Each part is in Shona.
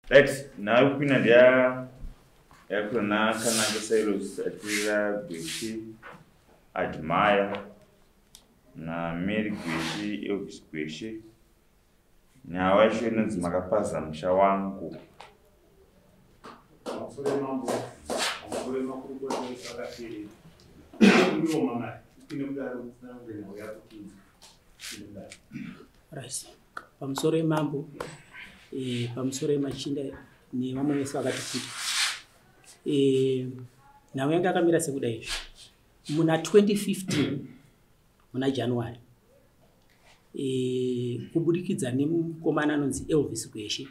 Right, nhau kupinda ndeya yakuna Kananga Silos atira Gweshi Admire na Mary Gweshi Elvis Gweshi. Nhau yacho inonzi makapaza musha wangu. Pamusoro mambo, pamusoro makurukota akapere. Ndiwo mama, upinde mudaro tsanangure nhau yako tinzwe. Upinde mudaro. Right. Pamusoro yemambo, pamusoro yemachinda nevamwe vese vakati kuti. Nhau yanga yakamira sekuda izvi. Muna 2015 muna January, kubudikidza nemukomana anonzi Elvis Gweshe.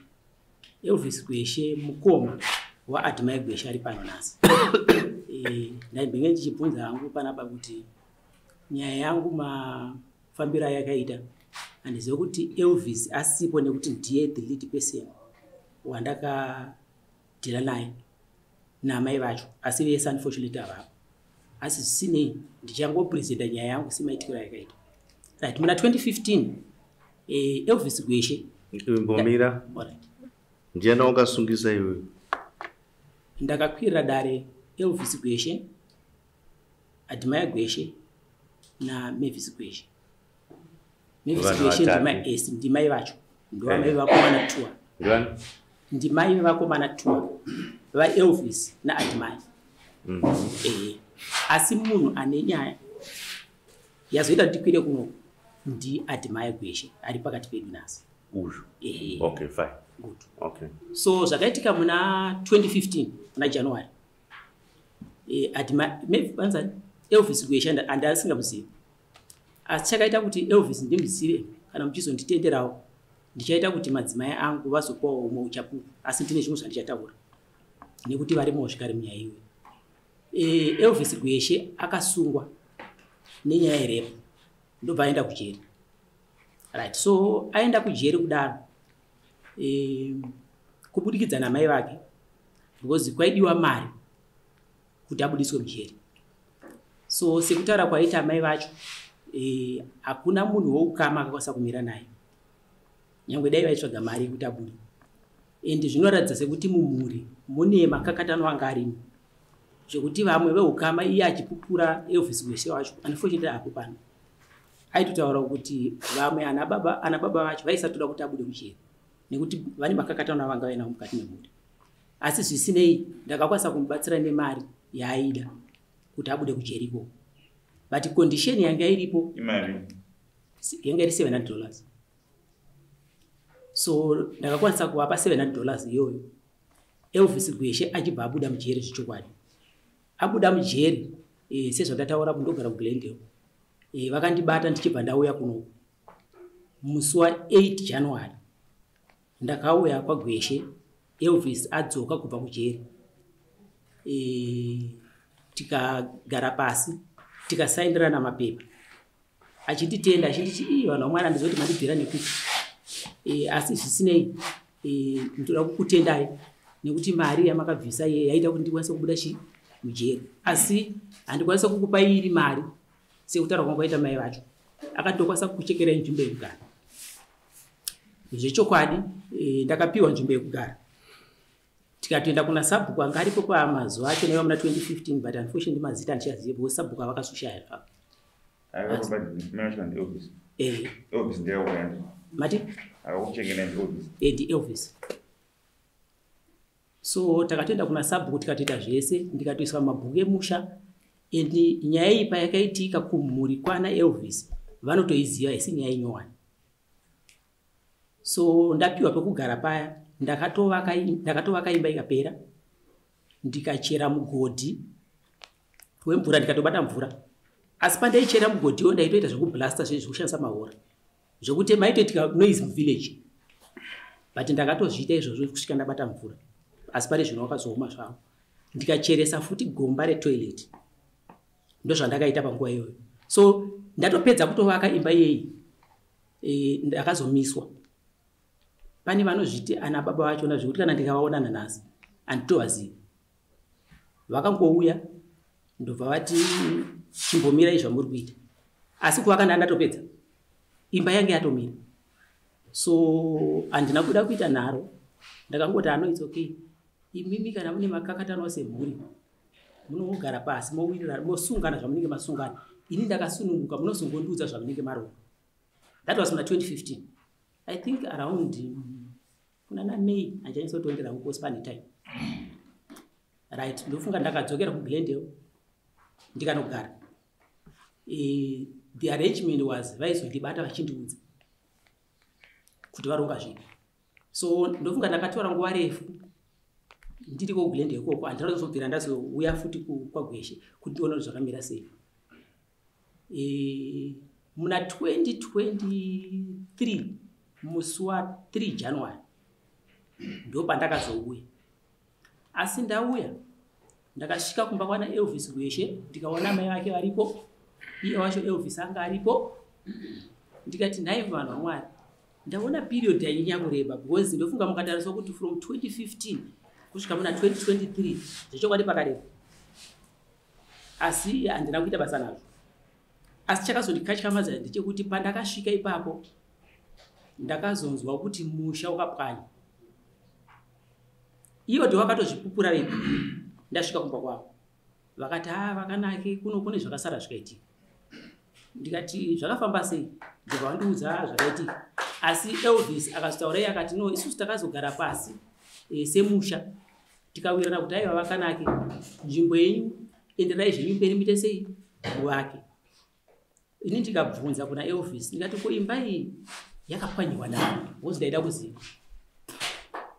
Elvis Gweshe mukoma waAdmire Gweshe ari pano nhasi. Ndaimbenge ndichibvunza hangu panapa kuti nyaya yangu mafambiro ayakaita, handizive kuti Elvis asipo nekuti ndiye the lead person wandakadeala naye namai vacho, asi vese unfortunately havapo. Asi zvisinei ndichangopresenta nyaya yangu semaitikiro ayakaita. Right, muna 2015 Elvis Gweshe Mbomira. Alright. Ndiani wakasungisa iwewe? Ndakakwirira dare Elvis Gweshe, Admire Gweshe naMavis Gweshe. Mavis Vanhu Gweshe vatatu. ndimai, yes, ndimai vacho, ndovamai vevakomana two. Ndiani? Ndimai vevakomana two vaElvis naAdmire. Asi munhu ane nyaya yazoita kuti tikwire kuno ndiAdmire Gweshe ari pakati pedu nhasi. Uyu. Ehe. Okay, fine. Good. Okay. So zvakaitika muna 2015 muna January, Admire, Elvis Gweshe andasingamuzivi, asi chakaita kuti Elvis ndimuzive, kana muchizonditenderawo, ndichaita kuti madzimai angu vazopawo umwe uchapupu, asi ndine zvimwe zvandichataura nekuti varimowo zvikare munyaya iyoyo. Elvis Gweshe akasungwa nenyaya yerepo, ndobva aenda kujeri. Right, so aenda kujeri kudaro, kubudikidza namai vake, because kwaidiwa mari kuti abudiswe mujeri. So sekutaura kwaita mai vacho, hakuna munhu woukama akakwanisa kumira naye, nyange dai vaitsvaga mari yekuti abude. And zvinoratidza sekuti mumhuri mune makakatano anga arimo, zvekuti vamwe veukama, iye achipupura Elvis Gweshe wacho, unfortunately apo pano aitotaura kuti vamwe ana baba vacho vaisatoda kuti abude mujeri nekuti vane makakatano avanga vainawo mukati memhuri. Asi zvisinei ndakakwanisa kumubatsira nemari yaaida kuti abude kujeri ikoko, but condition yanga iripo Imari? Yanga iri $700. So ndakakwanisa kuvapa $700 iyoyo, Elvis Gweshe achibva abuda mujeri. Zvechokwadi abuda mujeri, sezvandataura, kundogara kuGlendale, vakandibata ndichibva ndauya kunoku musi wa8 January. Ndakauya kwaGweshe Elvis adzoka kubva kujeri, tikagara pasi, tikasaindirana mapepa, achinditenda, achinditi, "Ii, vanhu vamwari, handizoti mandibvira nekuti, asi zvisinei, ndoda kukutendai nekuti mari yamakabvisa iye yaita kuti ndikwanise kubuda chi mujeri, asi handikwanisa kukupai iri mari sekutaura kwangu kwaita mai vacho." Akati, "Ndokwanisa kukuchekerai nzvimbo yekugara." Zvechokwadi, ndakapiwa nzvimbo yekugara, tikatoenda kuna sabhuku anga aripo pamazuva acho naiva muna 2015, but unfortunately mazita handichazivi because sabhuku avakazoshaya ipapo. Elvis? Eh. Elvis ndeyaukaenda? Mati? Akakuchengeta ndiElvis? Ndielvis. So takatoenda kuna sabhuku, tikatoita zvese, ndikatoiswa mumabhuku emusha. And nyaya iyi payakaitika kumhuri kwana Elvis vanotoiziva, isi nyaya inyowani. So ndapiwa pekugara paya, ndakatovaka imba ikapera, ndikachera mugodhi wemvura, ndikatobata mvura. Asi pandaichera mugodhiwo ndaitoita zvekublasta, zvekushandisa mahora, zvekuti maitoitika noise muvillage, but ndakatozviita izvozvo kusvika ndabata mvura. Asi pari zvino wakazooma zvavo, ndikacheresa futi gomba retoilet. Ndozvandakaita panguva iyoyo. So ndatopedza kutovaka imba iyeyi, ndakazomiswa. Pane vanozviti ana baba vachona, zvekuti kana ndikavaona nanhasi handitovazivi. Vakangouya ndobva vati, "Chimbomirai zvamuri kuita." Asi kuvaka ndaa ndatopedza, imba yange yatomira, so handina kuda kuita nharo. Ndakangoti, "Ano, it's okay. Imimi kana mune makakatanwa semhuri, munongogara pasi, mowirirana, mosungana zvamunenge masungana. Ini ndakasununguka, munozongondiudza zvamunenge maronga." That was muna 2015, I think around kuna naMay, handichanyatsotonderera because pane time, right? Ndofunga ndakadzokera kuGlendale, ndikanogara. The arrangement was vaizondibata vachindiudza kuti varonga zvipi. So ndofunga ndakatora nguva refu ndiri kuGlendale ikoko. Handina kuzobvira ndazouya futi kwaGweshe kuti ndione kuti zvakamira sei. Muna 2023, musi wa3 January, ndo pandakazouya. Asi ndauya, ndakasvika kumba kwana Elvis Gweshe, ndikaona mai vake varipo, iye wacho Elvis anga aripo. Ndikati, "Nhai vanhu vaMwari, ndaona period yanyanya kureba," because ndofunga mukatariswa kuti from 2015 kusvika muna 2023, zvechokwadi pakareba, asi handina kuita basa nazvo. Asi chakazondikatyamadza ndechekuti pandakasvika ipapo, ndakazonzwa kuti musha wakapwanya. Ivo ndo vakatozvipupura vega. Ndasvika kumba kwavo, vakati, "Ha, vakanake, kuno kune zvakasara zvikaitika." Ndikati, "Zvakafamba sei?" Ndobva vandiudza zvakaitika. Asi Elvis akazotaura iye, akati, "No, isusu takazogara pasi semusha, tikawirirana kuti aiva, vakanake, nzvimbo yenyu enderai zvenyu mberi, muite sei, muvake." Ini ndikabvunza kuna Elvis, ndikati, "Ko imba iyi yakapwanyiwa nani?" Because ndaida kuziva.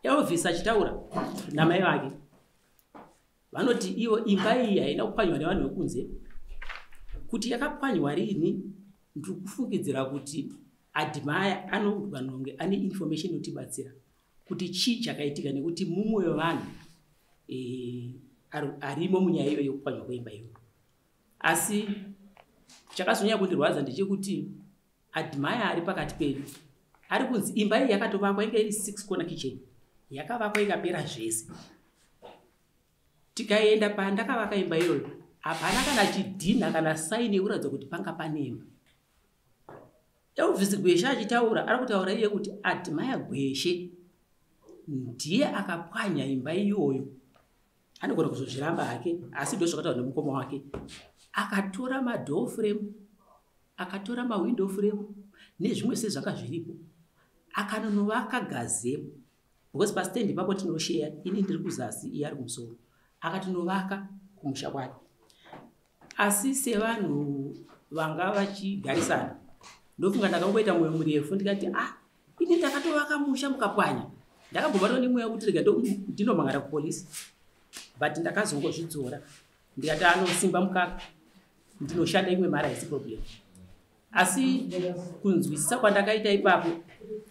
Elvis achitaura namai vake, vanoti ivo imba iyi haina kupwanyiwa nevanhu vekunze. Kuti yakapwanywa rini, ndiri kufungidzira kuti Admire anogona kunge ane information inotibatsira kuti chii chakaitika, nekuti mumwe wevanhu arimo munyaya iyoyo yekupwanywa kweimba iyoyo. Asi chakazonyanya kundirwadza ndechekuti Admire ari pakati pedu, ari kunzi imba iyi yakatovakwa, inge iri six corner kitchen, yakavakwa ikapera zvese. Tikaenda pandakavaka imba iyoyo, hapana kana chidhinha kana sign yekuratidza kuti panga pane imba. Elvis Gweshe achitaura, ari kutaura iye kuti Admire Gweshe ndiye akapwanya imba iyoyo. Anogona kuzozviramba hake, asi ndo zvakataura nemukoma wake. Akatora madoor frame, akatora mawindow frame nezvimwe sezvanga zviripo, akanonovaka gazebo, because pastand ipapo tinosheya, ini ndiri kuzasi, iye ari kumusoro. Akatinovaka kumusha kwake. Asi sevanhu vanga vachigarisana, ndofunga ndakangoita mwoyo murefu, ndikati, "Ah, ini ndakatovaka musha, mukapwanya." Ndakambobatwa nemweya wekuti rega ndinomhangara kupolisi, but ndakazongozvidzora, ndikati, "Anosimba mukaka, ndinoshanda imwe mari, haisi problem." Asi kunzwisisa kwandakaita ipapo,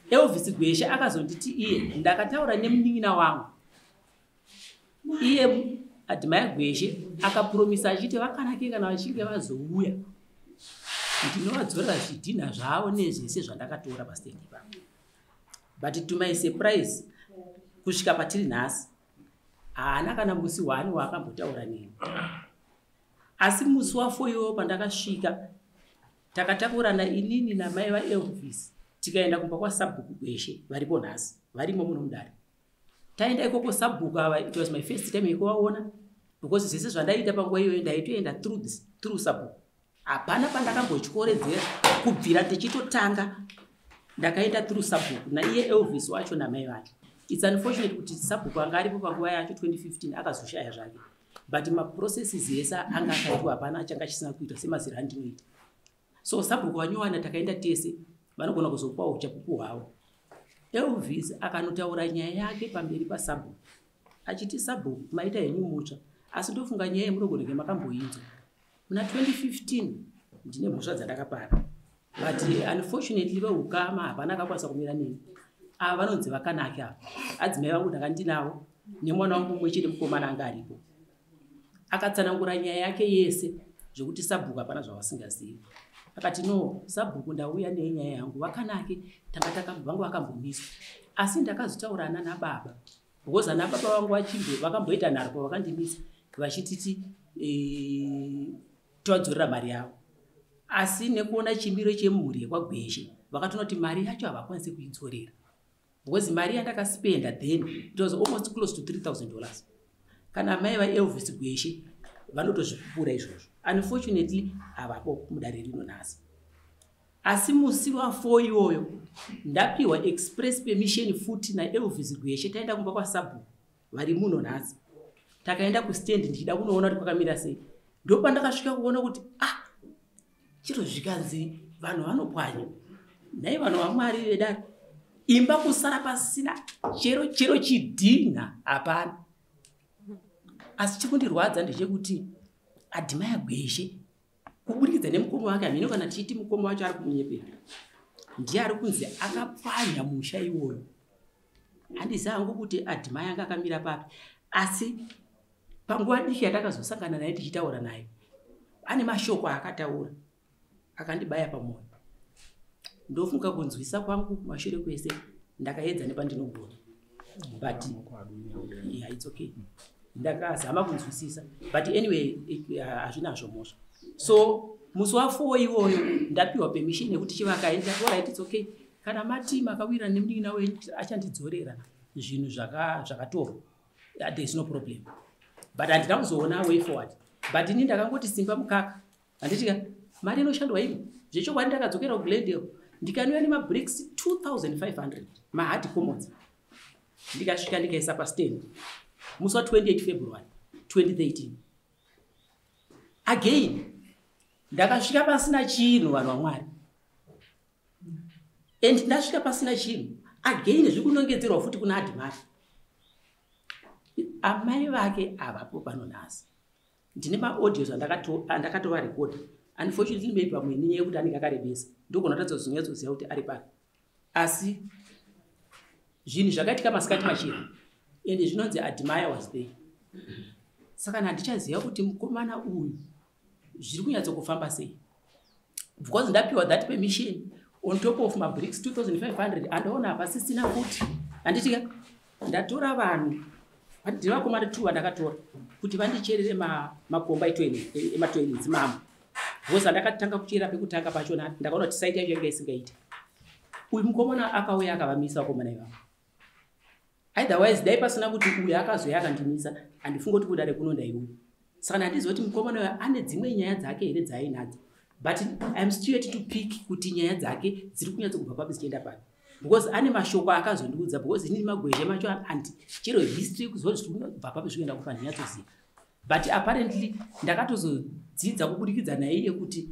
Elvis Gweshe akazonditi iye, "Ndakataura nemunin'ina wangu." Iye Admire Gweshe akapromisa achiti vakanake kana vachinge vazouya, ndinovadzorera zvidhinha zvavo nezvese zvandakatora pastand ipapo. But to my surprise, kusvika patiri nhasi, haana kana musi wani waakambotaura neni. Asi musi wa4 iwowo pandakasvika, takatakurana inini namai vaElvis, tikaenda kumba kwasabhuku Gweshe, varipo nhasi, varimo muno mudare. Taenda ikoko, sabhuku ava, it was my first time yekuvaona, because zvese zvandaiita panguva iyoyo ndaitoenda through sabhuku. Hapana pandakambotyoredzera kubvira tichitotanga, ndakaenda through sabhuku naiye Elvis wacho namai vacho. It's unfortunate kuti sabhuku anga aripo panguva yacho 2015 akazoshaya zvake, but maprocesses ese anga akaitwa, hapana changa chisina kuitwa semaziro andinoita. So sabhuku vanyowana, takaenda tese, vanogona kuzopawo uchapupu hwavo. Elvis akanotaura nyaya yake pamberi pasabhuku achiti, "Sabhuku, maita henyu mutsva, asi ndofunga nyaya yemunogona kunge makamboinzwa. Muna 2015 ndine mhosva dzandakapara, but unfortunately veukama hapana akakwanisa kumira neni. Ava vanonzi vakanake ava, adzimai vangu ndanga ndinavo nemwana wangu mumwe chete mukomana anga aripo." Akatsanangura nyaya yake yese zvekuti sabhuku hapana zvavasingazivi. Akati, "No, sabhuku, ndauya nenyaya yangu. Vakanake tanga vangu vakambomiswa, asi ndakazotaurana nababa, because ana baba vangu vakamboita nharo pavakandimisa vachititi tovadzorera mari yavo. Asi nekuona chimiro chemhuri yekwaGweshe, vakatoona kuti mari yacho havakwanisi kuidzorera. Because mari yandakaspenda then, it was almost close to $3000. Kana mai vaElvis Gweshe vanotozvipupura izvozvo. Unfortunately, havapo mudare rino nhasi. Asi musi wa4 iwoyo ndapiwa express permission futi naElvis Gweshe, taenda kumba kwasabhuku vari muno nhasi. Takaenda kustand ndichida kunoona kuti kwakamira sei. Ndopandakasvika kuona kuti, ah, chiro zvikanzi vanhu vanopwanya. Nhai vanhu vaMwari vedare, imba kusara pasina chero chidhinha hapana. Asi chikundirwadza ndechekuti Admire Gweshe, kuburikidza nemukoma wake, hameno kana tichiti mukoma wacho ari kumunyepera, ndiye ari kunzi akapwanya musha iwoyo. Handizivi hangu kuti Admire anga akamira papi, asi panguva diki yatakazosangana naye tichitaura naye, ane mashoko aakataura akandibaya pamwoyo. Ndofunga kunzwisa kwangu kumashure kwese ndakaedza nepandinogona, but yeah, it's okay, ndakazama kunzwisisa, but anyway, hazvinazvo mhosva. So musi wa4 iwoyo ndapiwa permission yekuti chivakai. Ndikati, "Alright, it's okay, kana mati makawirana nemunin'ina wenyu achandidzorera zvinhu zvakatorwa, there is no problem." But handina kuzoona way forward. But ini ndakangoti simba mukaka, handitika mari inoshandwa imwe. Zvechokwadi ndakadzokera kuGlendale, ndikanouya nemabricks 2500, mahard commons. Ndikasvika ndikaisa pastand musi wa28 February 2013. Again ndakasvika pasina chinhu, vanhu vaMwari. And ndasvika pasina chinhu again, zviri kunongedzerwa futi kuna Admire. Amai vake havapo pano nhasi. Ndine maaudios andakatovarekodha. Unfortunately, maybe pamwe nenyaya yekuti anenge akarebesa, ndogona kutadza kuzonyatsoziva kuti ari papi. Asi zvinhu zvakaitika masikati machena, ende zvinonzi Admire was there. Saka handichaziva kuti mukomana uyu zviri kunyatsokufamba sei, because ndapiwa that permission on top of mabricks 2500, andaona hapasisina futi, handitika. Ndatora vanhu, ndine vakomana two vandakatora kuti vandicherere makomba ematoilets mamwe, because andakatanga kuchera pekutanga pachona ndakaona kuti site yacho yanga isingaiti. Uyu mukomana akauya akavamisa vakomana ivavo. Otherwise dai pasina kuti uyu akazoya akandimisa, handifungi kuti kudare kuno ndaiuya. Saka handizivi kuti mukomana uyu ane dzimwe nyaya dzake here dzaainadzo, but I am still yet to pick kuti nyaya dzake dziri kunyatsokubva papi zichienda papi, because ane mashoko akazondiudza. Because inini magwezhe macho andi chero history kuziva kuti zviri kubva papi zvikuenda kupa ndinyatsoziva. But apparently ndakatozodzidza kubudikidza naiye kuti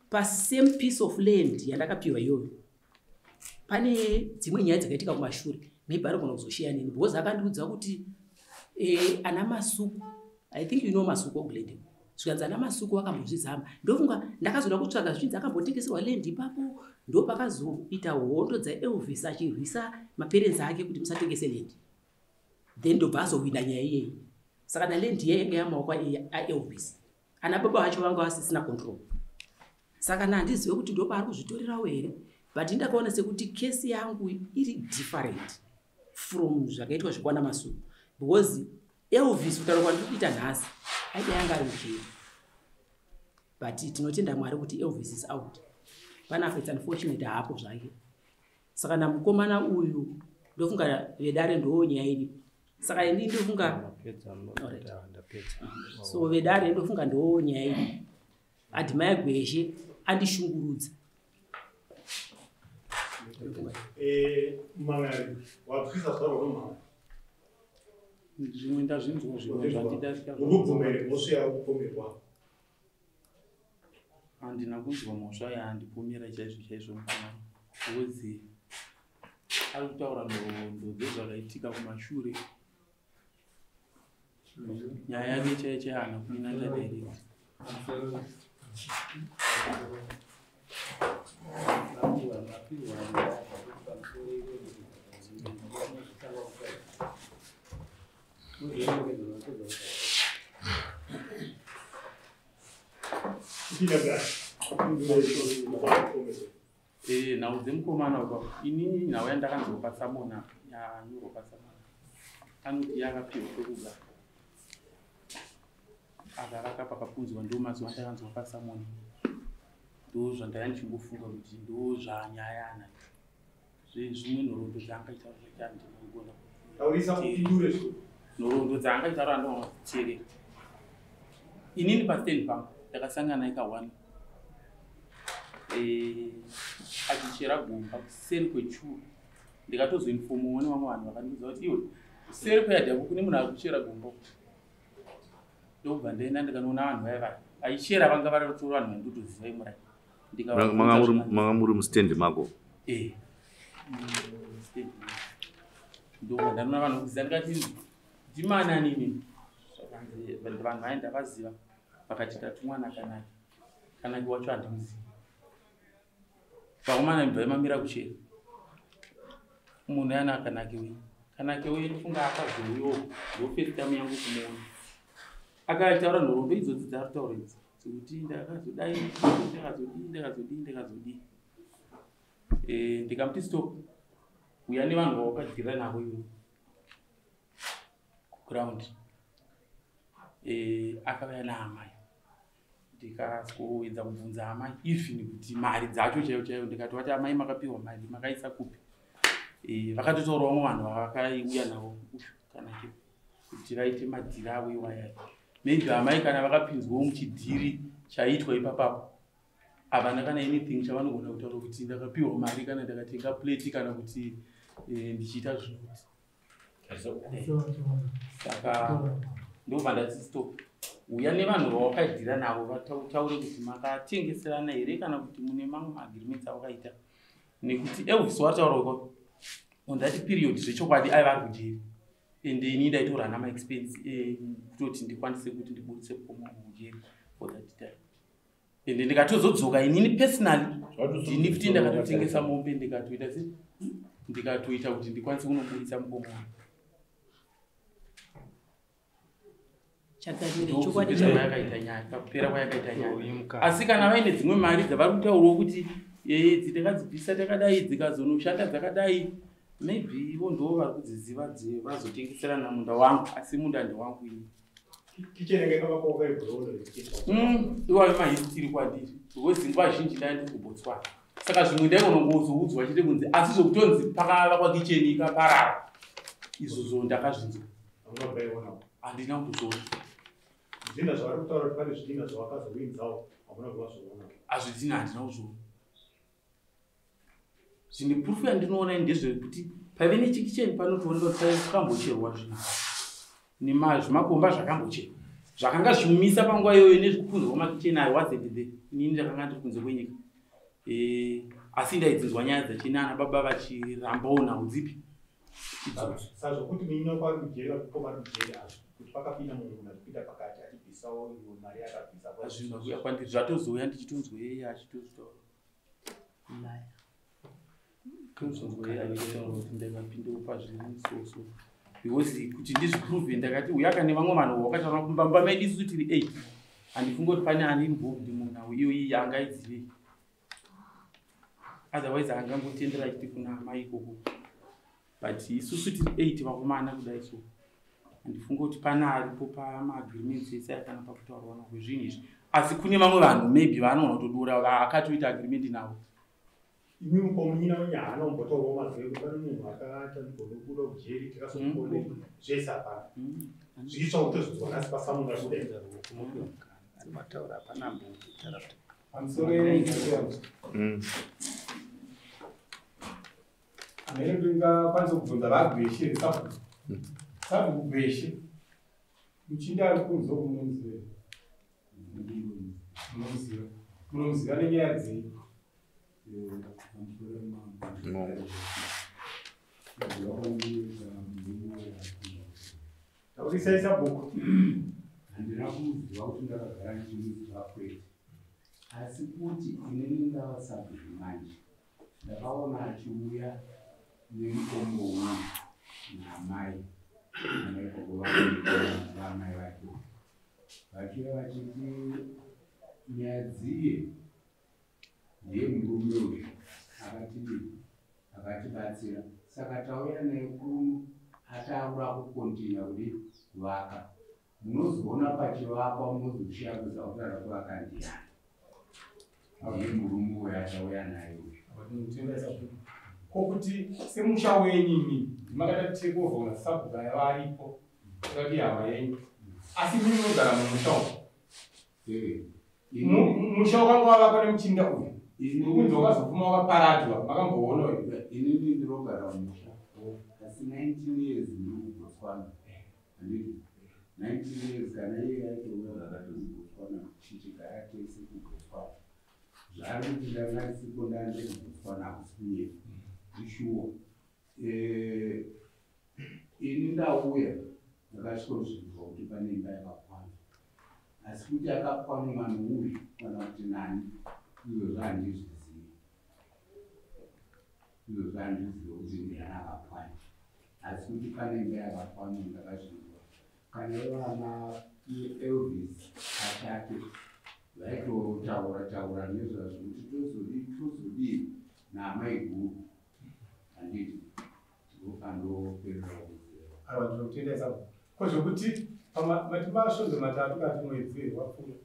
pasame piece of land yandakapiwa iyoyo pane dzimwe nyaya dzakaitika kumashure. Maybe anogona kuzoshiya neni, because akandiudza kuti ana Masuku, I think you know Masuku oGlendale, zvikanzi ana Masuku vakambozvizama. Ndofunga ndakazoda kutsvaga, zvichinzi akambotengeserwa land ipapo, ndopakazoita hondo dzaElvis achirwisa maparents ake kuti musatengese land. Then ndobva azowina nyaya iyeyi. Saka naland iye yanga yamaoko aElvis, ana baba vacho vanga vasisina control. Saka nandizive kuti ndopaari kuzvitorerawo here, but ndakaona sekuti kesi yangu iri different from zvakaitwa zvekwana Masuku, because Elvis, kutaura kwandiri kuita nhasi, aida yanga ari mujeri. But tinotenda Mwari kuti Elvis is out panapa. It's unfortunate, haapo zvake. Saka namukomana uyu, ndofunga vedare ndo nyaya iripo. Saka ini ndofunga, so vedare, ndofunga ndo nyaya iripo. Admire Gweshe andishungurudza. Mangari wabvisa zvarwa nomhanga. Zvimwe ndazvinzwa, zvimwe zvandidarika. Urikubvumere mhosva yakupomerwa? Handina kunzwa mhosva yaandipomera chaizvo chaizvo mukomana, because ari kutaura nhoroondo dzezvakaitika kumashure. Nyaya yake chaiyo chaiyo haana kuinanga direct. Ipinda kudai. Nhau dzemukomana uka, ini nhau yandakanzwa patsamona, yanyorwa patsamona, anoti yakapiwa pekugara akavaka pakapunzwa. Ndo mazuva andakanzwa patsamona, ndo zvandaya ndichingofunga kuti ndo zvanyaya anayo. Zvimwe nhoroondo dzaangaita zvandinogona Taurisa upindure zvo. Nhoroondo dzaangaita randogona kuteerera. Inini pastand pangu ndakasangana naye ka1 achichera gomba kuseri kwechuru. Ndikatozoinfomawo nevamwe vanhu vakandiudza kuti iwe, kuseri kweyadhako kune munhu ari kuchera gomba. Ndobva ndaenda ndikanoona vanhu vaya vaya vaichera, vanga vari vanhu vanditoziva imurai. Manga muri mustendi mako? Eh, ndobva ndanoona vanhu kuziva, ndikati ndimananini vanhu vaya ndavaziva. Vakati tatumwana Kanaki. Kanaki wacho handimuzivi. Vakomana mibva imamira kuchera munhu yana Kanaki uyu. Kanaki uyu ndifunga akazouyawo, ndo first time yangu kumuona. Akataura nhoroondo idzodzi dzaari kutaura idzi, dzekuti ndakazodai, ndakazodii, ndakazodii, ndakazodii. Ndikamuti stop, uya nevanhu vawakadyira navo iwe kuground. Akauya naamai. Ndikaswedza kubvunza amai even kuti mari dzacho chaiyo chaiyo. Ndikati vati amai makapiwa mari makaisa kupi? Vakatotaura vamwe vanhu vavakauya navo uyu Kanaki kuti vaite madhiri avo iwaya. Maybe amai kana vakapinzwawo muchidhiri chaiitwa ipapapo, havana kana anything chavanogona kutaura kuti ndakapiwa mari kana ndakatenga plate kana kuti ndichiita zvinokuti. Saka ndobva ndati stop, uya nevanhu vawakadhira navo vataure kuti makatengeserana here kana kuti mune mamwe maagreements awakaita. Nekuti Elvis wataura on that period zvechokwadi aiva ari kujeri, ende ini ndaitorana maexpense kutoti ndikwanise kuti ndibudise mukoma mujeri for that time. Ende ndikatozodzoka inini personally, ndini futi ndakatotengesa mombe, ndikatoita se ndikatoita kuti ndikwanise kunobudisa mukoma wangu. Chakamire chokwadi. Ndokupera kwayakaita nyaya, pakupera kwayakaita nyaya. Asi kana vaine dzimwe mari dzavari kutaurawo kuti idzi takadzibvisa takadai, dzikazonoshanda dzakadai, maybe ivo ndo vari kudziziva vazotengeserana munda wangu, asi munda ndewangu ini. Kitchen yakavakwa ibhurondo. Iwayo mahistory kwandiri, because nguva zhinji ndai ndiri kuBotswana, saka zvimwe ndaigonongozoudzwa chete kunzi, asi zvokutonzi pakavakwa kicheni ikaparara, izvozvo ndakazvinzwa. Hamuna. Handina kutozviona. Zvidhina zvavari kutaura kuti pane zvidhina zvavakazowinzawo, hamuna kuvazviona? Azvidhina handina kuzviona. Zvine proof yandinoona ndezvekuti paive nechikicheni panotooneka kuti pakambocherwa zvinhu nemazvimakomba zvakambocherwa zvakanga zvichimisa panguva iyoyo nezvekupunzwa kwamakicheni ayo wasn't there. Inini ndakanga ndiri kunze kwenyika. Asi ndaidzinzwa nyaya dzachina baba vachirambawo nhau dzipi idzodzo. Saka zvokuti munyina wako ari kujeri, vakoma ari kujeri, azvo kuti pakapinda mumwe munhu achipinda pakati achibvisawo imwe mari yakabvisa? Zvinhu kuya kwandiri zvatozouya ndichitonzwa yeye achitozvitaura. Tozonzwa yeye achitaura kuti ndakapindawo pazvirisoso, because kuti ndizviprove ndakati uya kane vamwe vanhu vakataura kumba medu isusu tiri 8, handifungi kuti pane ari involved munhau iyoyi angaidzivei, otherwise angangotendera achiti kuna amai ikoko. But isusu tiri 8 vakomana kudai, so handifungi kuti pane aripo pamaagreements ese aya kana pakutaurwana kwezvinhu izvi. Asi kune vamwe vanhu maybe vaanogona kutodora vaakatoita agreement navo. Imi mukomunyina wenyu haana kumbotaurawo mazwi ekuti pane munhu akatandibva kujeri takazomukone zvese? Hapana zvitsva kutozvidzwa nhasi pasamunga kudai? Mataura hapana mbotaura. Pamusoro yenyu. Amene ndingakwanisa kubvunza vaGweshe, sabhuku? Sabhuku Gweshe, muchinda ari kunzwa kumunomuziva? Munomuziva? Munomuziva nenyaya dzei? No. Taurisai, sabhuku. Handina kumuziva kuti ndakagara ndichimuziva, kwete. Asi kuti inini ndava sabhuku manje, ndakaona achiuya nemukombo uyu naamai, amai gogo vaamai vake, vachiuya vachiti nyaya dziye ndiye murume uyu akatidii, akatibatsira, saka tauya naye kuno ataura kucontinue kudi kuvaka. Munozoona pachivakwa, munozoshiya kuziva kuti ari kuvaka ndiani, ndiye murume uyu atauya naye uyu. Tinotenda, sabhuku. Kokuti semusha wenyu imi makata take over na sabhuku varipo ngati hama yenyu, asi mimi munogara mumusha umu. Musha wakanga wavakwa nemuchinda uyu kunzi wakazopfuma wakaparadzwa, makamboona uyu? Inini ndinogara mumusha, asi 19 years ndiri kuBotswana, handiti? 19 years kana iye aitouya kuBotswana, tichigara tese kuBotswana. Zvaari kuti ndanga ndisipo, ndandiri kuBotswana, hakusi kunyepa, ishuwa. Ini ndauya ndakasvikozvinzwa kuti pane imba yakapwanywa, asi kuti yakapwanywa nouyu kana kuti nani, izvozvo handizvizivi. Izvozvo handizvizivi kuti ndiani akapwanya, asi kuti pane imba yakapwanywa ndakazvinzwa. Kana ivana Elvis pachake vaitotaura taura nezvazvo kuti tozodii tozodii naamai guru, handiti? Ndopandoperera kuziva. Aiwa, ndinokutendai sabhuku. Ko zvekuti mati masvondo 3 kati mwedzi wapfuura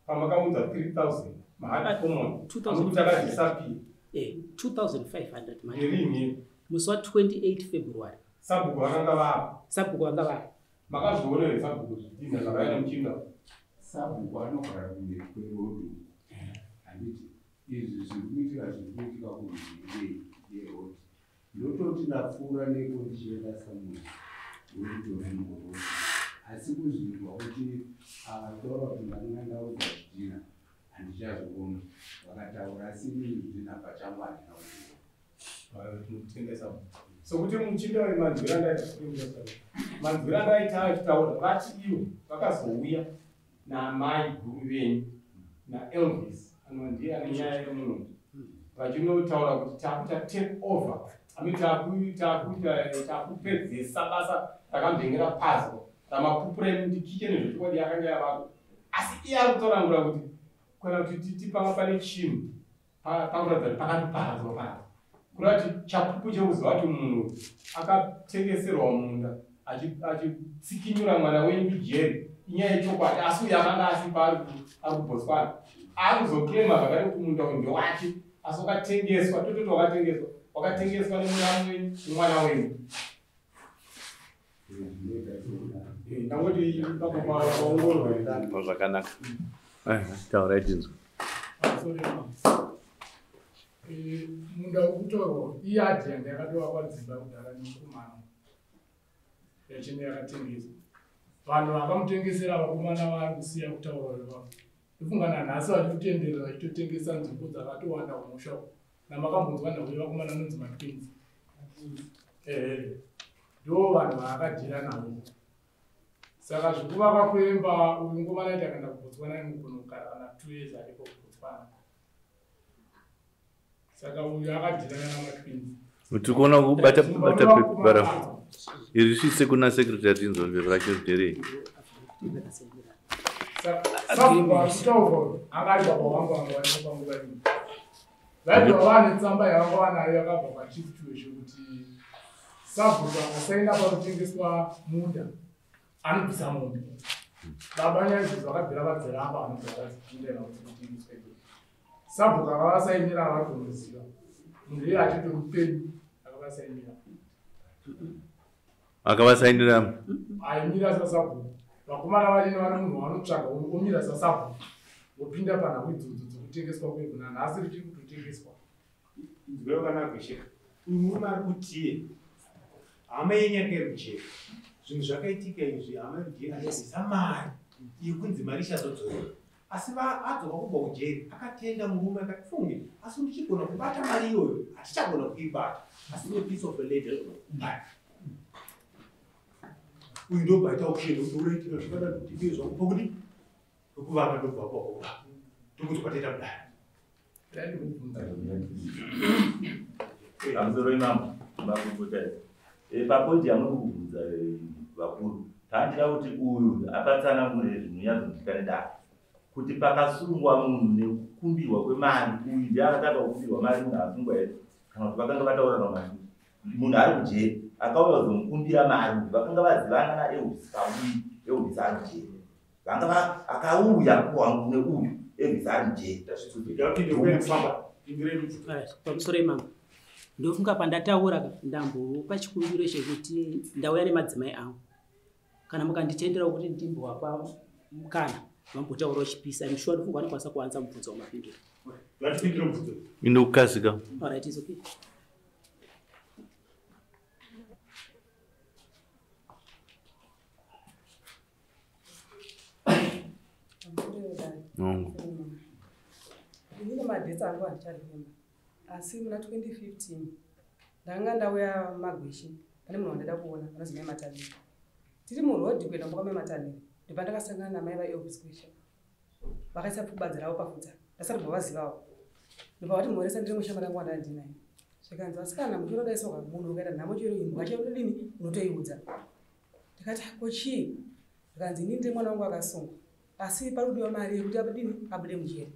pamakaunza 3000 mahard common, amukuti akadisappear? 2500 manje. Ngerini? Musi wa28 February. Sabhuku vakanga vapo? Sabhuku vanga vapo. Makazviona here sabhuku zvidhinha zvakauya nemuchinda? Sabhuku anogara kumberi kwerodhi, handiti? Izvi zviri kuitika kumhiri yerodhi, ndototi ndapfuura neko ndichienda somewhere, ndokutori murodhi, asi kuzvinzwa kuti akataura kuti ndanga ndaudza zvidhina, handichazviona. Vakataura, asi inini zvidhina pachangu handina kuzviona. Tinokutendai sabhuku. Sokuti muchinda uyu, manzwiro andaita achitaura, vati ivo vakazouya naamai guru venyu naElvis, anova ndiye ane nyaya yemunhu, vachinotaura kuti takuita take over, ami takuita takupedzesa basa rakambengera pazwa ramapupura emu kuti kicheni zvechokwadi yakanga yavako. Asi iye ari kutsanangura kuti kana kuti titi panga pane chinhu pakuratidza kuti pakatoparadzwa paradzwa, kureva kuti chapupu chekuziva kuti munhu akatengeserwa munda achitsikinyura mwana wenyu kujeri inyaya yechokwadi. Asi uyu akanga asipa, ari kuBotswana, akuzoclaima zvakare kuti munda uyu ndewake, asi wakatengeswa, tototi wakatengeswa nemuramu wenyu nemwana wenyu. Ndangoti ipapo paongorwa. Zvakanaka, taurai tinzwa. Sorry, ma'am. Munda wekutaurwa iyadhi yanga yakatovakwa dzimba kudhara nemukomana yachine yakatengeswa. Vanhu vakamutengesera, vakomana vari kusiya kutaura ivavo, ndofunga nanhasi vachitotenderera vachitotengesa nzvimbo dzakatowanda kumusha uku. Namakambonzwa nhau yevakomana anonzi matwins, ehe, ndo vanhu vaakadhira navo. Saka zvekuvakwa kwemba, uyu mukomana aiti akaenda kuBotswana inogona kana 2 years aripo kuBotswana. Saka uyu akadhirana namatwins. Tiri kuona kubata bata pepa iri, svitse kuna secretary tinzwa racho nderei. Sabhuku anga ari baba vangu, vanga varipo panguva ino. Vaibva vane tsamba yavanga vanayo yakabva kwachief Chiweshe kuti sabhuku akasaina panotengeswa munda anobvisa mombe. Baba nyaya idzodzo vakabvira vadziramba, vanobva vadzipinda kuti kutengeswa idzodzo. Sabhuku akavasainira, vari kunoziva munhu iye achitori mupenyu akavasainira. Akavasainira? Aimira sasabhuku. Vakomana vachine vari munhu wanotsvaga omira sasabhuku, wopinda panhau idzodzo dzekutengeswa kwevhu. Nanhasi richiri kutotengeswa. Nzweyo kana Gweshe, uyu murume ari kutiye hama yenyu yanga iri kujeri, zvinhu zvakaitika izvi, hama iri kujeri achibvisa mari yekunzi mari ichazodzorera, asi adzoka kubva kujeri akatenda murume akati funge, asi ndichigona kubata mari iyoyo, hatichagona kuibata, asi nepiece of a land agona kubata. Uyu ndobva aita auction kuti uraitika zvakadai kuti ndiye zvakupa kuti ndokuvaka, ndobva pakuda ndokuti kwataita kudai. Pamusoro imambo makumbota papoint yamuri kubvunza, vakuru, tandida kuti uyu apatsanangure zvinonyatsonzwika nedare kuti pakasungwa munhu nekukumbirwa kwemari, uyu ndiye akatanga kukumbirwa mari munhu asungwa here, kana kuti vakanga vataura namari munhu ari kujeri akauya kuzomukumbira mari? Vakanga vazivana naElvis pauyi Elvis ari mujeri, vanga akauya kuwangu neuyu Elvis ari mujeri. Pamusoro imambo. Ndofunga pandataura ndambopa chikumbiro chekuti ndauya nemadzimai angu. Kana mukanditenderawo kuti ndimbowapa mukana vambotaurawo chipisa, I'm sure ndofunga vanokwanisa kuwanza mubvunzo wamapindura. Vatipindire mubvunzo. Inokasika. Alright, it's okay. Inini madhesi angu handicharemba, asi muna 2015 ndanga ndauya Magweshe pane munhu wandada kuona anonzi Mai Matanire. Tiri murodhi kuenda kumba kwaMai Matanire ndopandakasangana namai vaElvis Gweshe, vakaisa pfubadzi ravo pafudza, ndasati vazivawo. Ndobva vati mhoresa, ndiri mushamwari yangu wandanga ndinaye. Zvikanzi vasikana muchirodaiswa munhu ukaita nhamo chero imbwa chero dini unotoiudza. Ndikati ko chii? Zvikanzi inini ndiri mwana wangu akasungwa, asi pari kudiwa mari yekuti abudini abude mujeri.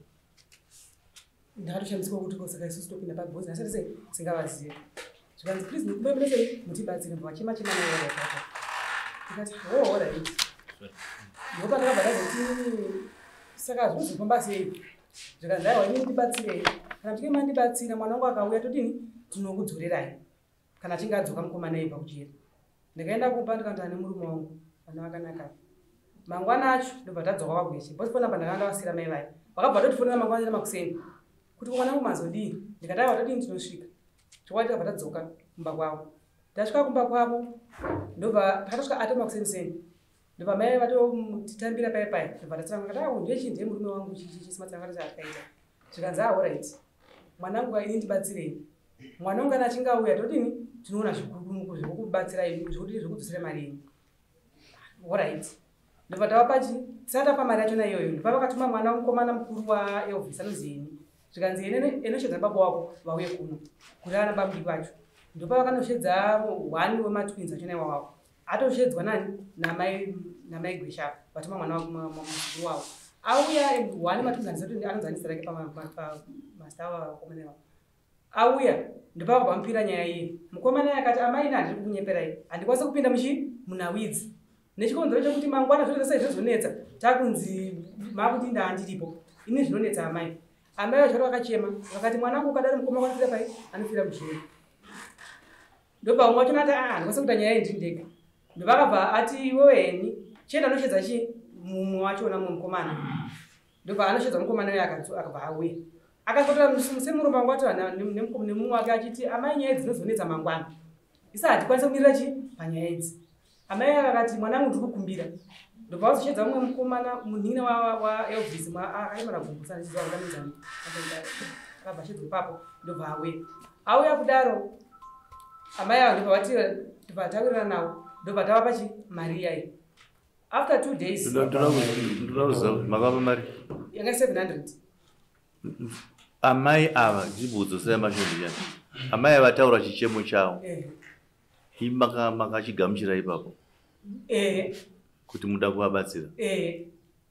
Ndakatoshamiswa kuti ko saka isusu topinda pabhozi nhasi sei singavazive. Zvikanzi please ndikumbire sei mutibatsire, mbwa chema chema naye wakatata. Ndikati oh alright. Ndopandakabva ndazoti saka zvinozofamba sei? Zvikanzi aiwa inini ndibatsirei, kana muchinge mandibatsira mwana wangu akauya todini tinokudzorerai kana achinge adzoka mukomana aibva kujeri. Ndikaenda kumba ndikanotaura nemurume wangu, vana vakanaka. Mangwana acho ndobva tadzoka kwaGweshe, because phone number ndakanga ndavasiira mai vaya. Vakabva vatotifonera mangwana makuseni kuti mwana wangu mazodii. Ndikati aiwa todini tinosvika. Chokwadi takabva tadzoka kumba kwavo. Tasvika kumba kwavo ndobva takatosvika ato makuseni seni. Ndobva mai vatotitambira pai pai. Ndobva tatanga kuti ah ndiye chii ndiye murume wangu chii chii simatanga takaita. Zvikanzi ah alright. Mwanangu ini ndibatsirei. Mwana wangu kana achinge auya todini tinoona zvekukubatsirai zvekuti zvekudzosera mari yenyu. Alright. Ndobva tavapa chi tisati tapa mari yachona iyoyo ndobva vakatuma mwana mukomana mukuru waElvis anonzi Eni. Zvikanzi Eni enoshedza baba wako vauye kuno kureva nababa mudiki vacho. Ndopa vakanoshedza one wematwins achona iwawawo. Atoshedzwa nani namai Gweshe apa vatuma mwana mukuru wavo. Auya one wematwins anonzi anisa rake pamazita avo vakomana ivavo. Auya ndopa vakabva vamupira nyaya iyi. Mukomana akati amai ini handiri kukunyeperai, handikwanisi kupinda muchi munhau idzi. Nechikonzero chekuti mangwana zviro zvese zvozonetsa takunzi makuti ndaandiripo. Ini zvinonetsa amai. Amai vacho vakachema vakati mwana wangu ukadaro mukoma wako anofira pai anofira mujeri. Ndobva umwe wacho ati ah handikwanisi kuita nyaya iyi ndiri ndega. Ndobva ati iwewe Heni chienda unoshedza chi mumwe wachona mumwe mukomana. Ndobva anoshedza mukomana uyo akabva auya. Akasvikotora semurombo wangu atora nemumwe wake achiti amai nyaya idzi dzinozonetsa mangwana. Isa hatikwanisi kumirira chi panyaya idzi. Amai vakati mwanangu ndiri kukumbira. Ndobva vazoshedza mumwe mukomana munin'ina waElvis akaimana gumbo sandiziva kuti anonzi akabva ashedzwa ipapo ndobva auya. Auya kudaro amai ava ndobva vati ndobva tawirirana navo ndobva tavapa chi mari iyayi. After 2 days Ndoda kuziva makapa mari yanga 700. Amai ava ndibvunzo sei mashondinyana. Amai ava taura chichemo chavo. Imi makachigamuchira ipapo. Kuti muda kuvabatsira.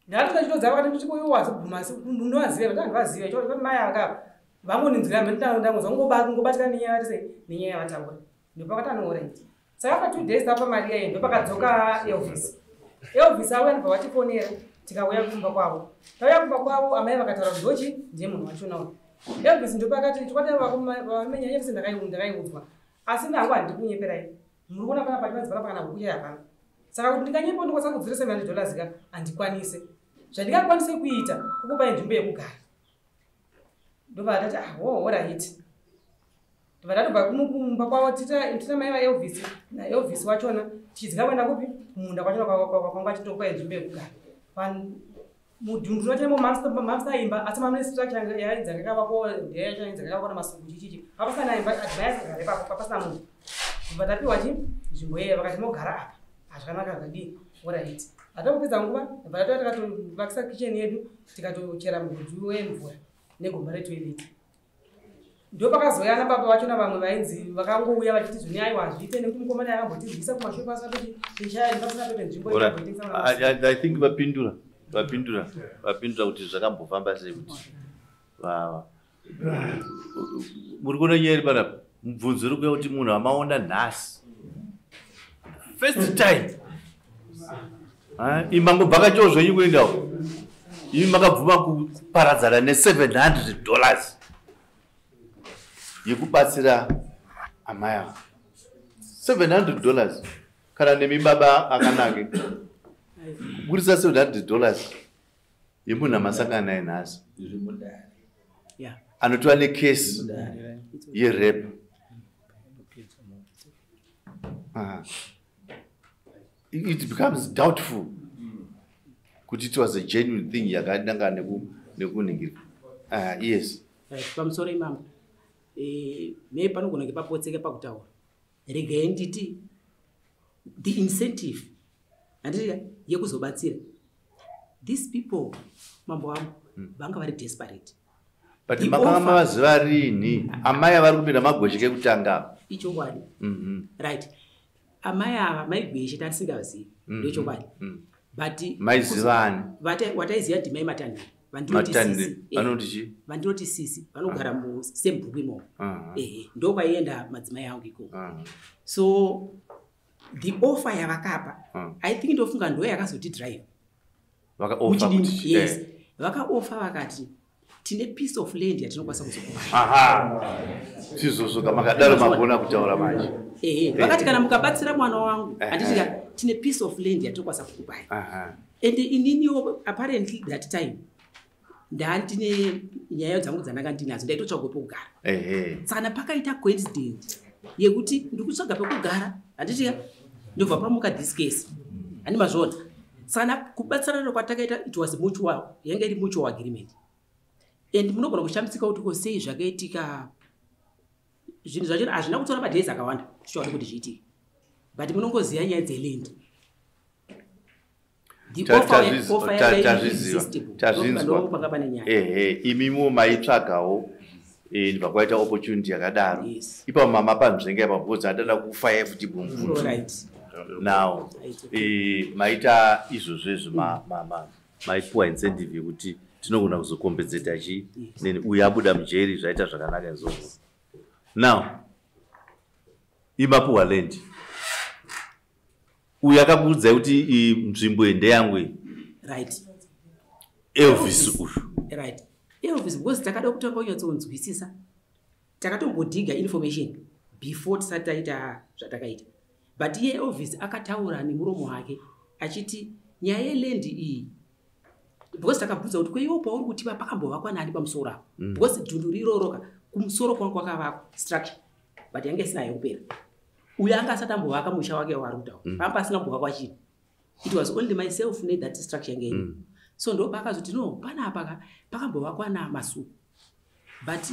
Ndakatoda chitodza vakati kuti uyu wazobvuma asi munovaziva vanhu vaziva chero mai ava vangoninzwira mhani ndangozwa ngobatikana nenyaya vati sei nenyaya yavataura. Ndopakati anoora iti. Saka pa 2 days tapa mari yayo ndopakadzoka Elvis. Elvis auya ndobva vatifonera tikauya kumba kwavo. Tauya kumba kwavo amai vakataura kuti ndochi ndiye munhu wachona uyu. Elvis ndopakati chokwadi vamenya Elvis ndakaiudzwa. Asi ndangu handiri kunyeperai. Muri kuona pana pachivanzi panapa kana huku chaiyo hapana. Saka kuti ndinganyepa ndokwanisa kudzora $700 ka handikwanise. Zvandingakwanise kuita kukupai nzvimbo yekugara. Ndobva tati ah oh alright. Ndobva tatobva kumba kwavo tina mai vaElvis naElvis wachona tichidzika kuenda kupi kumunda kwachona kwanga achitokupai nzvimbo yekugara. Mudhunduru wacho mamusina imba asi mamune structure yainzi yakavakwa ndeyacho yakavakwa namasuku chichichi. Papasina imba adzimai asingagare ipapo papasina munhu. Ndobva tapiwa chi nzvimbo iyeyo vakati mogara apa. Zvakanaka zvakadii alright. Hatambopedza nguva ndobva tatouya takatovakisa kitchen yedu tikatochera mugodhi wemvura negomba retoilet. Ndopakazouya ana baba vacho navamwe vainzi vakangouya vachiti zvoni aiwa hazviite nekuti mukomana akambotirwisa kumashure pasina kuti tichaya pasina pete nzvimbo I think vapindura kuti zvakambofamba sei kuti vava muri kuona nyaya iri panapa mubvunzo uri kuuya kuti munhu amaona nhasi first time imangobvakachiwo zvenyu kuendawo imi makabvuma kuparadzana ne$700 yekubatsira Amai ava $700 kana nemi baba akanake kuburisa $700 yemunhu amasangana naye nhasi anotova nekesi yerape. It becomes doubtful kuti it was a genuine thing yakananga nekuningirika. Yes. Pamusoro imambo, me panogona kunge papotseka pakutaura. Regai nditi the incentive handiti yekuzobatsira these people, mambo vangu, vanga vari desperate. But makanga mavaziva rini amai avari kupinda magweshe kekutanga? Ichokwadi. Right, amai ava maigweshe tatisingazivi, ndochokwadi. But maizivani? Wataiziva ndimai Matanhire. Vanoti chii? Vandinoti sisi, vanogara musembhuku imomo. Ehe, ndokwaienda madzimai angu ikoko. So the offer yavakapa, I think ndofunga ndo yakazoti drive. Vakaoffer kuti? Yes, vakaoffer vakati tine piece of land yatinokwanisa kuzokupa. Aha, sizvozvo makadaro magona kutaura manje. Ehe, vakati kana mukabatsira mwana wangu, handiti tine piece of land yatinokwanisa kukupai. And ininiwo apparently that time ndandine nyaya dzangu dzandanga ndinadzo, ndaitotsvaga pekugara. Saka pakaita coincidence yekuti ndikutsvaga pekugara, handiti ndobva pamuka this case, handi mazviona? Saka kubatsirana kwatakaita, it was mutual, yanga iri mutual agreement. And munogona kushamisika kuti ko sei zvakaitika. Zvinhu zvacho hazvina kutora madays akawanda tichiwada kuti zviitike, but munongoziva nyaya dzeland. Tazviziva, tazvinzwa. Ehe, imimiwo maitsvagawo, ndibva kwaita opportunity yakadaro. Ipapo mama panzvenga ipapo because andada kufaya futi bumubvunzo. Now maita izvozvo izvo, maipuwa incentive yekuti tinogona kuzokompensata chi neni uyu abuda mujeri, zvaita zvakanaka izvozvo. Now imapuwa land, uyu akakuudzai kuti nzvimbo iyi ndeyangu iyi? Elvis uyu. Right, Elvis, because takada kutanga kunyatsonzwisisa, takatombodhiga information before tisati taita zvatakaita. But iye Elvis akataura nemuromo wake achiti nyaya yeland iyi, because takabvunza kuti kweiwo pauri kutipa pakambovakwa nani pamusoro apo, because dhundu riroroka kumusoro kwangu kwakavakwa structure, but yange isina yekupera. Uyo anga asati ambovaka musha wake waari kutaura, pamba pasina kumbovakwa chinhu. It was only myself nethat structure yange iripo. So ndo paakazoti no, panapa pakambovakwa namasuku, but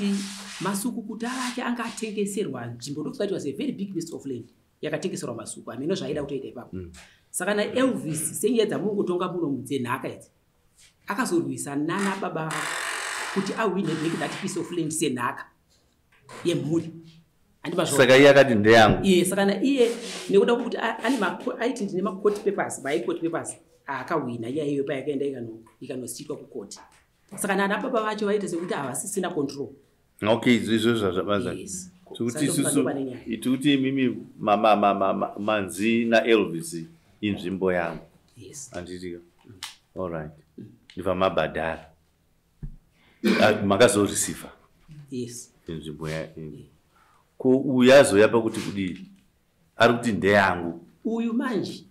Masuku kuti avake anga atengeserwa nzvimbo. Ndokuti it was a very big piece of land yakatengeserwa Masuku. Hameno zvaaida kutoita ipapo. Saka naElvis, senyaya dzamungotonga muno dzenhaka idzi, akazorwisa nana baba vake kuti awine back that piece of land senhaka yemhuri. Saka iye akati ndeyangu? Iye, saka naiye nekuda kwekuti aiti ndine macourt papers, macourt papers aakahwina nyaya iyoyo payakaenda ikanositwa kukoti. Saka nana baba vacho vaita sekuti havasisina control. Okay, izvozvo zvazvabanza tikuti isusu tikuti imimi manzi naElvis inzvimbo yangu. Handitika? Allright, ndibva mabhadhara, makazoreceiva Yes. inzvimbo. Ko uyu azoya pakuti kudii? Ari kuti ndeyangu. Uyu manje,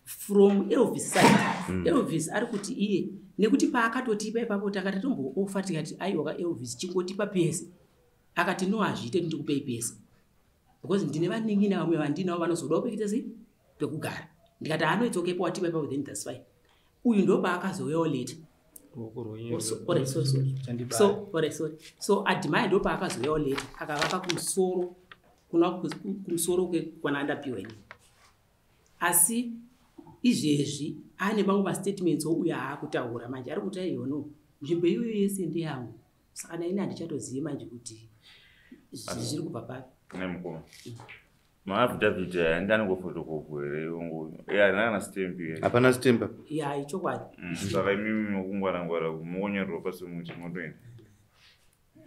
from Elvis side, Elvis ari kuti iye nekuti paakatotipa ipapo takati tombooffer, tikati aiwa, Elvis, chingotipa pese. Akati no, hazviite, ndikupei pese because ndine vanin'ina vamwe vandinavo vanozodawo pekuita sei, pekugara. Ndikati anoitsokepo watipa ipapo, then that's fine. Uyu ndo paakazouyawo later. Alright, sorry, sorry. So alright, sorry. So Admire ndo paakazouyawo later, akavaka kumusoro, kuna kumusoro kwana ndapiwa ini. Asi izvezvi ane mamwe mastatements ouyo aakutaura manje, ari kuti aiwa no, nzvimbo iyoyo yese ndeyangu. Saka naini handichatozivi manje kuti zviri kubva papi. Nemukoma, maaffidavit aya ndanongofotokopwa here? Haina kana stamp here? Hapana stamp. Ya, ichokwadi. Saka imimi mokungwara-ngwara mokonyorerwa pasi muti motoenda.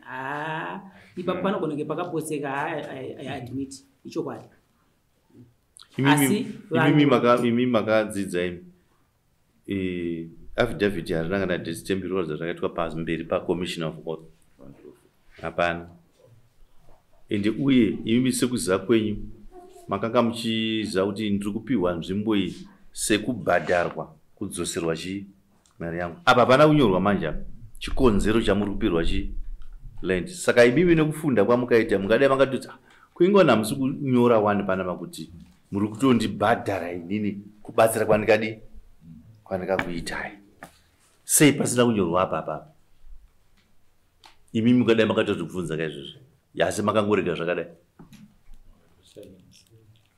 Ha, ipapo panogona kunge pakapotseka. I admit, ichokwadi. Asi Imi makadzidza imi, affidavit harina kana date stamp rinoratidza zvakaitwa pamberi pacommissioner of oath. Hapana. Ende uye imimi sekuziva kwenyu makanga muchiziva kuti ndiri kupiwa nzvimbo iyi sekubhadharwa kudzoserwa chi mari yangu. Apa hapana kunyorwa manje apa chikonzero chamuri kupirwa chi land. Saka imimi nekufunda kwamukaita mungadai makatoti kuingona hamusi kunyora wani panapa kuti muri kutondibhadhara inini kubatsira kwandikadi kwandikakuitai. Sei pasina kunyorwa apa apa? Imimi mungadai makatozvibvunza kaizvozvo. Asi makangorega zvakadai.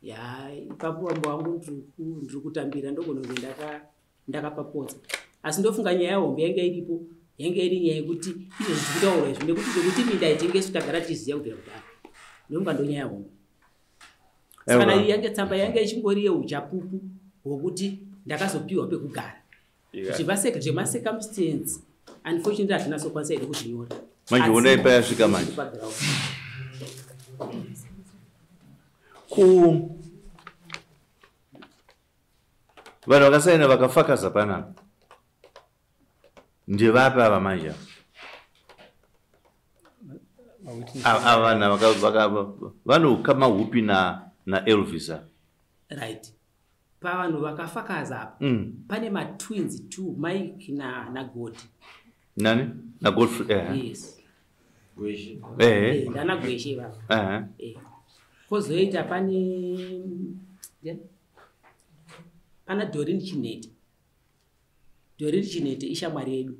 Ya, ipapo wambo wangu ndiri kutambira ndogona kunge ndakapapotsa. Asi ndofunga nyaya hombe yanga iripo, yanga iri nyaya yekuti izvo zviri kutaurwa izvi nekuti zvekuti minda haitengeswi tagara tichiziva kubvira kudhara. Ndofunga ndonyaya hombe. Saka yange tsamba yange ichingori yeuchapupu hwokuti ndakazopiwa pekugara. Zvemacircumstance, unfortunately hatina sokwanisa hedu kuzvinyora. Manje honai payasvika manje. Ku vanhu vakasaina vakafakaza panapa ndevapi ava manje? Ava vanhu vane ukama hupi na Elvis? Right. Pavanhu vakafakaza apa pane matwins 2, Mike na Godi. Nani? Na Godfrey. Yes. Gweshe. Ndana Gweshe baba. Kozoita pane pana Doreen Chinete. Doreen Chinete ishamwari yedu.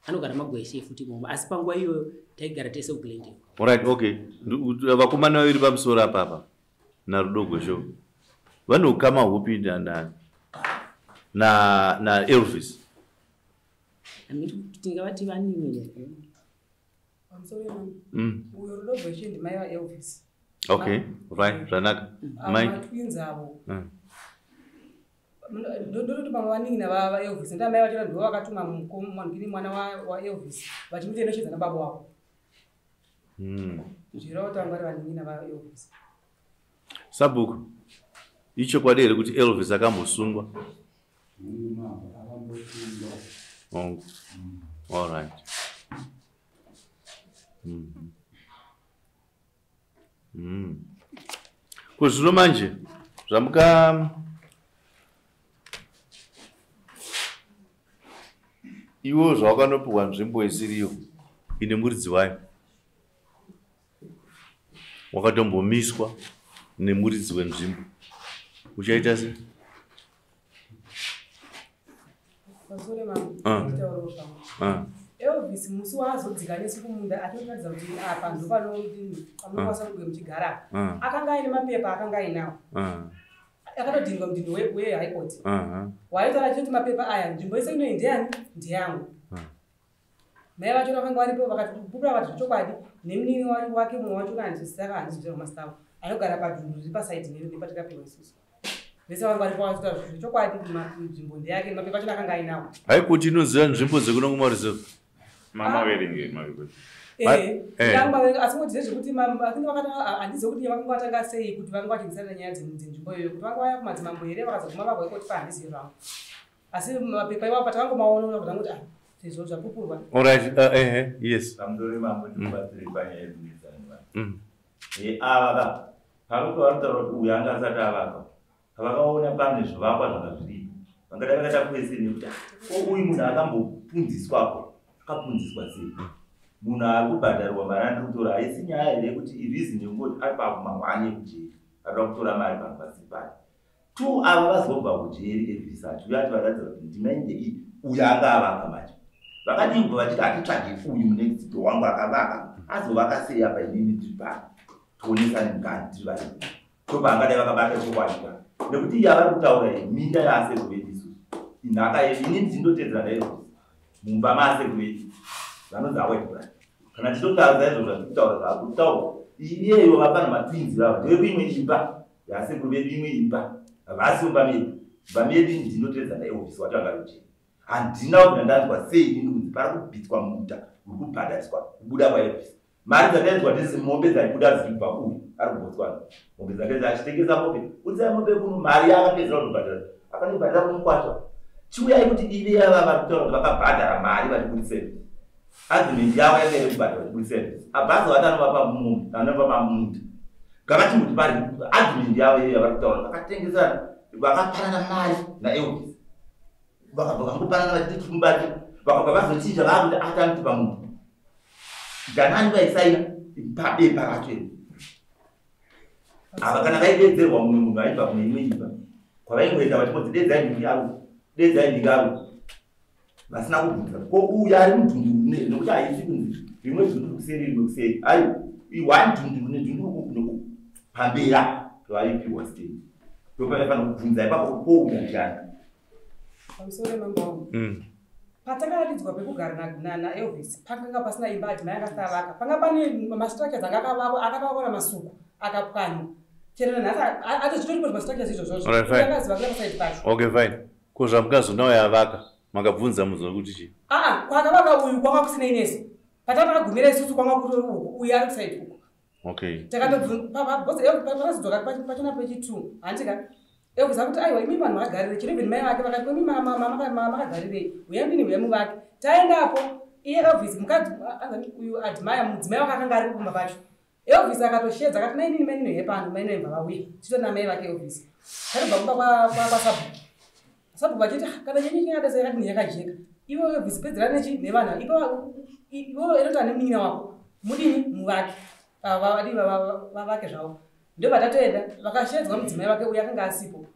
Anogara maGweshe futi imomo. Asi panguva iyoyo taigara tese kuGlendale. Alright, okay. Vakomana vaviri pamusoro apa apa naRudo Gweshe. Vane ukama hupi na Elvis? Tingavati vanini. Uyo Rudo Gweshe ndimai vaElvis. Okay, right, zvanaka. Mai twins avo. Ndototi pamwe vanin'ina vaElvis. Ndamai vacho ndivo vakatuma mwana waElvis vachimuti enoshedza nababa wavo. Zvireva kuti vanga vari vanin'ina vaElvis. Sabhuku, ichokwadi here kuti Elvis akambosungwa? Hongu. All right. Kuzvino manje zvamuka iwo zvawakanopiwa nzvimbo isiriyo ine muridzi wayo wakatombomiswa nemuridzi wenzvimbo uchaita sei? Elvis musi waazodzika nesu kumunda atoratidza kuti apa ndopanokwanisa kunge muchigara. Akanga aine mapepa akanga ainawo. Akatodhindwa mudhindo weHigh Court. Waitaura achiti mapepa aya nzvimbo yese inoyi ndeyani? Ndeyangu. Mai vacho vakanga varipo vakatipupura vakati zvechokwadi nemunini wake mumwe wacho saka handizvizvo masita avo anogara padhundu riri pasaidhi nepatakapiwa isusu. Vese vanga varipo vakataura zvechokwadi nzvimbo ndeyake mapepa acho akanga ainawo. High Court inoziva nzvimbo dzekuno kumareserve. Mama verenge maviko. Asi ngoti zvezvekuti handizivi kuti vakanga vatanga sei kuti vanga vachinzisana nyaya dzenzvimbo iyoyo kuti vanga vaya kumadzimambo here vakazoguma vabva ikoti pahandizivi zvangu. Asi mapepa iwapo patakangomaona kuti angoti sezvo zvapupurwa. All right, yes. Pamusoro mambo ndikubatsire panyaya yekunetsana nevanhu. Ava ka pamwe pavanotaura kuti uyu anga asati avaka pavakaona pane zvivakwa zvanga zviripo vangadai vakaita kwese nekuti ko uyu munhu akambopunziswapo akapunziswa sei? Munhu ari kubhadharwa mari andiri kutora haisi nyaya here kuti ireason yekungoti ari pakumahwani ekujeri arikuda kutora mari panhu pasi pake. 2 ava vazobva kujeri Elvis achiuya achivaratidza kuti ndimainde iyi uyu anga avaka manje. Vakadii kubva vachiti hatitsvage uyu munext door wangu akavaka azovaka sei apa inini ndiri pano tionesane mukana tiri vaviri. Ndopaangadai vakabata chokwadi ka nekuti iye avari kutaura iyi minda yaasekuru vedu isusu inhaka yedu inini ndinotedzera naElvis mumba maasekuru vedu vanonzi awhite brand. Kana tichitotaura izvozvo zvatiri kutaura zvakutaura iyeyo vapana matwins vavo ndevekuimwe imba yasekuru vedu imwe imba havasi mumba medu. Mumba medu ndinotedza naElvis wacho anga ari kujeri. Handina kubvira ndanzwa sei inini kunzi pari kubviswa munda uri kubhadhariswa kubuda kwaElvis. Mari dzatainzwa ndedze mombe dzaibuda dziri kubva uyu ari kuBotswana. Mombe dzake achitengesa mombe udzai mombe kuno mari yaakapedzera kutobhadhara akanobhadhara kumukwasha. Chiuyai kuti ive yava vari kutaura kuti vakabhadhara mari vachibudisa Elvis. Agreement yavo yanga iri kubhadhara kubudisa Elvis. Abhazi vati anovapa munda. Ngavati pari agreement yavo iyo yavari kutaura vakatengesana vakapanana mari naElvis. Vakabva vangopanana vachiti tikumubate vakabva vazochinja vaakuti atanotipa munda. Ganani vaisaina pabepa racho iri. Ava kana vaidedzerwa mumwe munhu aibva kune imwe imba kwavaingoenda vachingonzi dedzai nhingi aro dedzai nhingi aro vasina kubvunza ko uyu ari mudhunduru nekuti haisi kunzi rimwe dhunduru kuseri rimwe kuseri ayo one dhunduru nedhunduru uku noku pambera pavaipiwa stand ndopavaifanira kubvunza ipapo kouya ndiani. Pamusoro mambo wangu. Patakaratidzwa pekugara naElvis pakanga pasina imba ati mai akasavaka panga pane mastructures anga akavakwa akavakwa namasuku akapwanywa chero nanhasi ati zvitoripo zvimastructures izvozvozvo akazivakira paside pacho. Okay, fine. Ko zvamukazonawo yavaka makabvunza muzwa kuti chii? Aa kwakavaka uyu kwanga kusina inesu patakagumira isusu kwanga kutori uku uyu ari kuside uku. Okay. Takatobvunza pachona pechi2 handika Elvis akuti aiwa imi vanhu makagarire chero even mai vake vakati imi makagarirei uya ndini uya muvake taendapo iye Elvis mukadzi uyu Admire mudzimai wake akanga ari kumba pacho Elvis akatoshedza akati mainini mainini hepano mainini vabva vauya titori namai vake Elvis tatobva kumba kwasabhuku sabhuku vachiti kana chenyu chingada sei yakati yakajeka iwe Elvis pedzera nechi nevanhu ipo iwe enoti ane munin'ina wako mudini muvake vadii vavake zvavo ndobva tatoenda vakashedzwa mudzimai wake uyu akanga asipo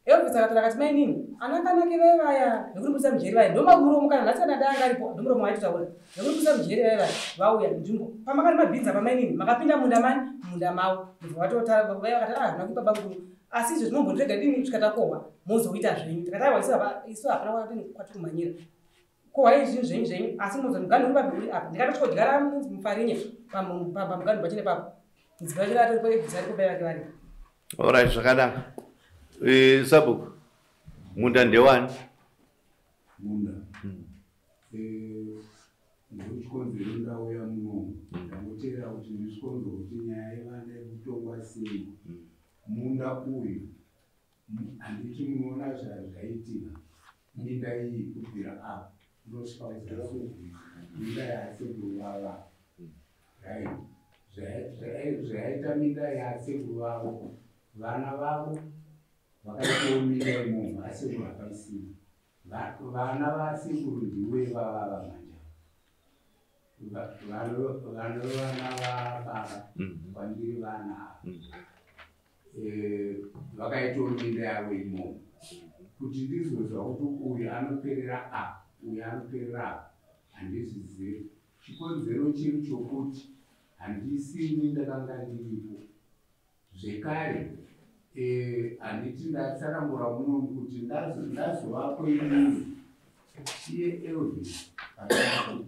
Elvis akatora akati mainini anakanake vai vaya vekuribudisa mujeri vaya ndomamuromo kana nhasi kana dai anga aripo ndomuromo waitotaura vekuribudisa mujeri vai vaya vauya nzvimbo pamakari mabhinzi apa mainini makapinda munda mani munda mavo ndobva vatota vai vakati ah hamuna kuipa bakuru asi izvo zvinombondirega dini kusvika takohwa mozoita zvenyu tikati aiwa isu hapana kwatiri kumhanyira kohwai zvinhu zvenyu zvenyu asi mozo muganhu uri papi uri apa ndikatotyodyara mufarinya pamuganhu pachine papo mudzimai wacho atoripo Elvis aripo mai vake varipo. Alright, zvakanaka. Sabhuku, munda ndewani? Munda. Ndochikonzero ndauya munomu. Ndangotera kuti ndisvikonzwa kuti nyaya yevana iri kutongwa sei. Munda uyu handiti munoona zvaitika. Minda iyi kubvira apa kunosvika kuzasi uku minda yasekuru vava. Right. Zvayaita minda yasekuru vavo vana vavo vakaitawo minda imomo asekuru havaisina. Vana vasekuru ndiwe vavava manje. Vana vababa kwandiri vana ava. Vakaitawo minda yavo imomo. Kuti ndizozwa kuti uyu anoperera apa, uyu anoperera apa, handizvizivi. Chikonzero chiri chokuti handisini ndakanga ndiripo. Zvekare handiti ndatsanangura munomu kuti ndazovapo inini iye Elvis pachake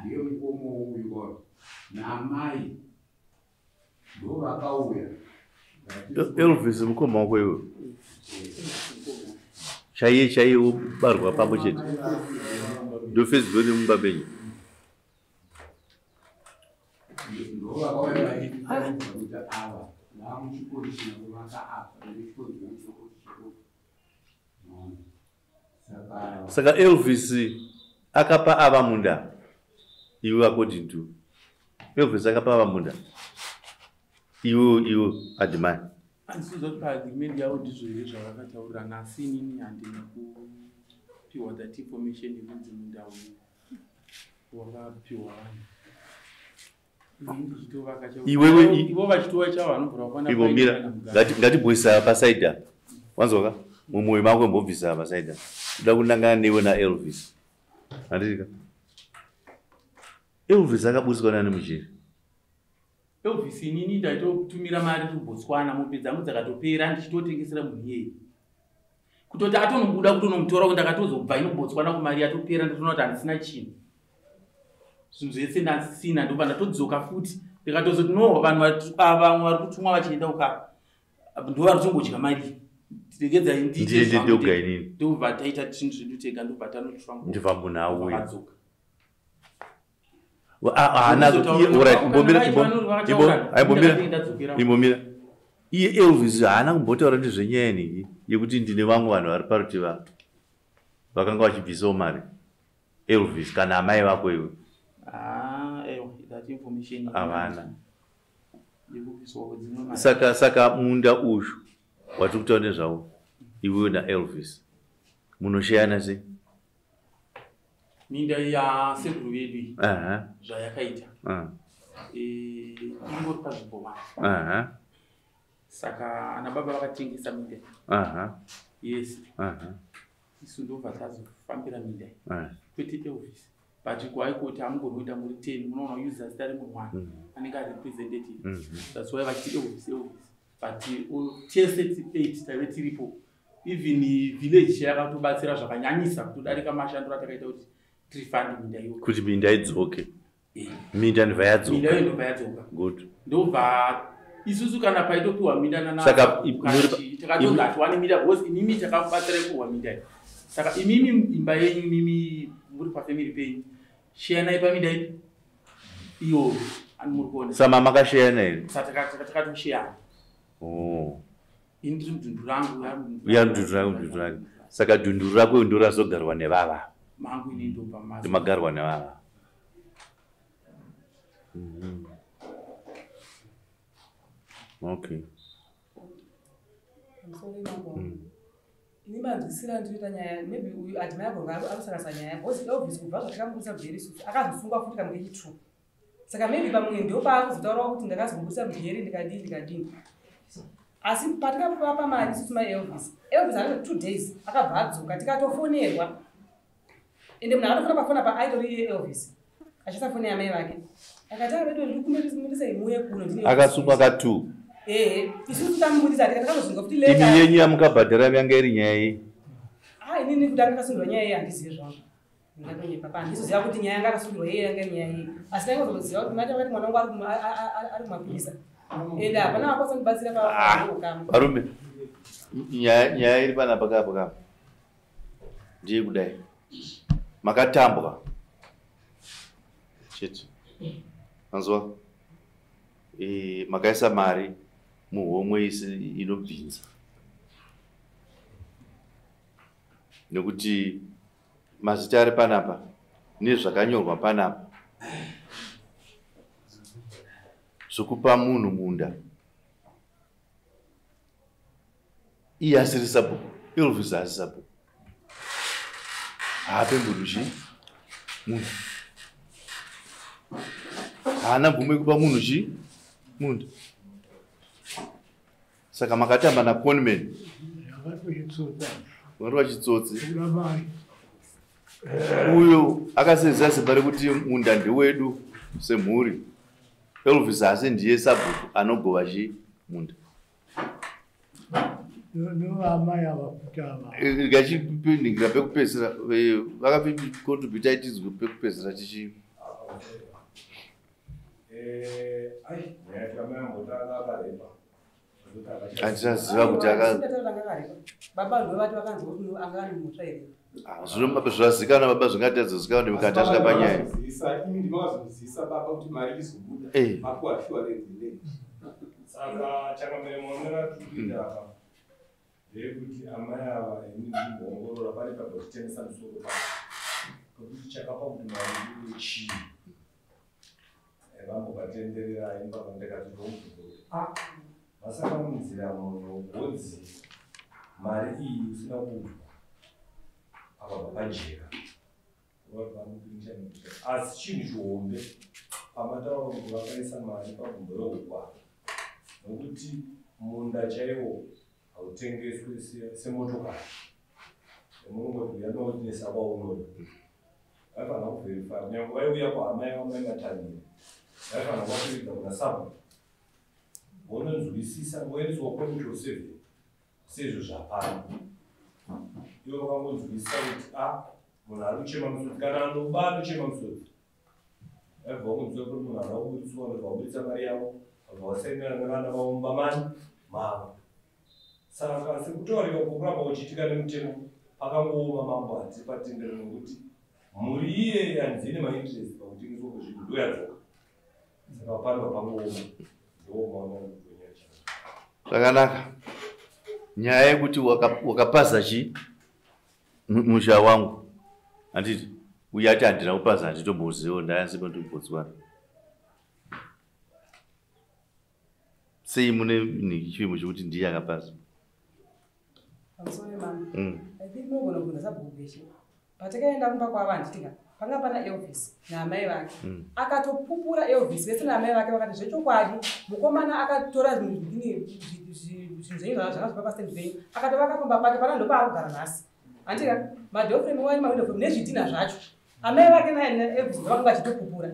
ndiye mukomo uyu kona namai ndo vakauya. Elvis mukoma wako iwe chaiye chaiye wobarwa pamwe chete ndo Facebook nemumba menyu. Ndo vakauya vachitaridza kuti ava vamuchikonzero kuvaka apa nechikonzero chokuti chokuti. Saka Elvis akapa ava munda iwe according to Elvis akapa ava munda iwe Admire. Handisiziva kuti paagreement yavo ndizvo here zvavakataurirana asi inini handina kupiwa that information yekunzi munda uyu wakapiwa vanhu. Iwewe ivo vachitova chavo vanobvira vakwana imbomira ngatibhoisa pasaidi apa wanzwaka mumwoyo mako imbobvisa pasaidi apa toda kunangana newe naElvis handitika Elvis akaburitswa nani mujeri? Elvis inini ndaitotumira mari kuBotswana mombe dzangu dzakatopera ndichitotengesera munhu iyeye kutoti atonobuda kutonomutora ndakatozobva ino kuBotswana kumari yatopera ndatoona kuti handisina chinhu zvinhu zvese ndasina ndobva ndatodzoka futi ndikatozoti no vanhu vamwe vari kutumwa vachienda uka ndo vari kutongodya mari regedzai ndiende ndoga inini ndobva taita zvinhu zvedu tega ndobva tanotura ndibva munhu auya vakadzoka. Imbomira iye Elvis haana kumbotaura nezvenyaya niki yekuti ndine vamwe vanhu vari parutivi apa vakanga vachibvisawo mari. Elvis kana amai vako iwe? Ah, ewa, that information havana. Yekubviswa kwedzimwe mari. Saka munda uyu watiri kutaura nezvawo iwewe naElvis munosheyana sei? Minda yasekuru vedu iyi zvayakaita ingori panzvimbo one. Saka ana baba vakatengesa minda iyi. Yes. Isu ndobva tazofambira minda iyi. Kwete Elvis. But kwaikoti hamugoni kuita muri 10, munoona user zita remunhu one anenge ari representative. That's why vachiti Elvis, Elvis. But tese 8 taive tiripo. Even village yakatobatsira zvakanyanyisa kutodarika mashandiro atakaita kuti tirifande minda iyoyo. Kuti minda idzoke. Minda ndobva yadzoka. Minda iyo ndobva yadzoka. Good. Ndobva isusu kana paitopiwa minda nana Saka takatonzi hatiwani minda because imimi takabatsirai kurwa minda iyi. Saka imimi imba yenyu imimi muri pafamily penyu sheyanai paminda ipi iyo ani muri kuona. Sama makasheyana here? Saka takatosheyana. Oh. Ini ndiri mudhunduru rangu, ya mudhunduru Ya rangu. mudhunduru rangu, mudhunduru rangu. Saka dhunduru rako ndo razogarwa nevava. Mangu ini ndobva mazo. Magarwa nevava. Okay. Pamusoro ipapo. Ini manzwisira ndinoita nyaya, maybe uyu Admire Gonga anosakasa nyaya because Elvis kubva zvatakamubudisa mujeri isusu akazosungwa futi kamwe kechi2. Saka maybe pamwe ndo paakuzotaurawo kuti ndakazomubudisa mujeri ndikadii ndikadii. Asi patakapa mari isusu mai Elvis, Elvis akaita 2 days akabva adzoka tikatofonerwa. Ende munhu akatofona pafona pa aitori iye Elvis. Achisa foni yamai vake. Akati ah vedu ndiri kumubudisa imuye kuno ndine Elvis. Akasungwa ka 2. Ehe, isusu tamubudisa tikatozvinzwa futi later. Imi yenyu yamukabhadhara yanga iri nyaya iyi. Ah, inini kuti akasungirwa nyaya iyi handizivi zvangu. Ndingatonyepa pa handizoziva kuti nyaya yanga akasungirwa iye yanga iri nyaya iyi. Asi ndaingozoziva kuti mati vakati mwana wangu ari kumapurisa. Ende hapana akwanisa kundibatsira paukama. Varume, nyaya iri panapa kapa kapa. Ndiye kudai. Makatambwa. Chete. Manzwa? Makaisa mari muhomwe inobvinza. Nekuti mazita ari panapa nezvakanyorwa panapa zvokupa munhu munda iye asiri sabhuku, Elvis haasi sabhuku, haape munhu chii munhu, haana mvumo yekupa munhu chii munda. Saka makatamba naConman vari vachitsotsi. Uyo akasenzesa simba rekuti munda ndewedu semhuri. Elvis haasi ndiye sabhuku anogova chii munda. Ngachipindingira pekupedzisira, vakacontributa itizwe pekupedzisira tichi. Handichaziva kuti aka Baba ndo vati vakanzwa kuti anga ari mutsva here. Zvino zvazikanwa baba zvingatadza zikanwa nemukati asvika panyaya. Imi ndimazozivisa baba kuti mari izobuda. Mapuwa assurance le. Saka chakamere maonero atiri kuita apa ndeyekuti amai ava ini ndimboongorora pane pabva musoro pavo. Nokuti chakapa kuti mari iwe chii. Vambovatenderera ini papa ndakati ndomubvunza kuti vasanganidzira munhu godzi mari iyi usina kudya apa pajeka. Asi chinhu chihombe pamataura kuti vakaisa mari pagumbo rehukwana nokuti munda chaiwo hautengeswi semotokari. Munongoti uya notinesa kwaunoda. Vaifanira kuverify kunyange vaiuya kuhama yavo mai Matanhira vaifanira kuvakuridza kuna sabhuku vononzwisisa voendeswa kwemutyo 7 sezvo zvapano. Ivo vakangonzwisisa kuti munhu ari kuchema musodzi kana anoba anochema musodzi. Vaibva vakunzwa kuti munhu haana kuburitswa, vanobva vaburitsa mari yavo, vabva vasainira nevana vavo mumba mani mavo. Saka sekutaurika kwokuramba kuchiitika nemutemo pakangooma mambo hatipatenderi nokuti mhuri iye yanzi ine mainterest pakutengeswa kwezvinhu ndoyadzoka. Saka pano pakangooma ndomaona kunyaya chacho. Zvakanaka. Nyaya yekuti wakapaza chi musha wangu. Handiti Uye ati handina kupaza, handitombozivo, ndayanzipo ndikuBotswana. Sei mune chivimbo chekuti ndiye akapaza? Pamusoro yemama. I think munogona kubvunza sabhuku Gweshe. Patakaenda kumba kwavo, handitika, panga pana Elvis naamai vake. Akatopupura Elvis vese naamai vake, vakati zvechokwadi mukomana akatora zvinhu zvenyu zvakazvipa pastand penyu, akatovaka pamba pake pana, ndopaari nhasi, handika? Madoorframe wani, mawindow frame nezvidhina zvacho. Amai vake naElvis ndovanga vachitopupura,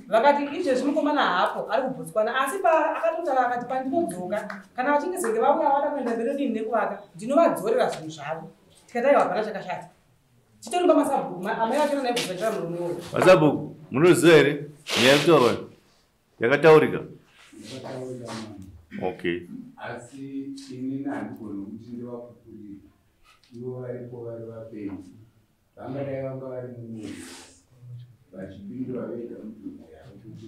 vakati izvezvi mukomana haapo, ari kuBotswana, asi akatotaura akati pandinodzoka, kana vachinge zenge vauya vada kuenda mberi dini nekuvaka, ndinovadzorera zvinhu zvavo. Tikati aiwa, hapana chakashata, titori pamasabhuku, amai vacho naElvis vachira murume uyu. Masabhuku, munoziva here nyaya yekutaurwa yakataurika? Yakataurika, mama. Okay. Asi inini handigoni kuti ndivapupurire, ivo varipo, vari vapenyu. Vangadai vanga vari mumwe vachipindura vega mibvunzo yavo kuti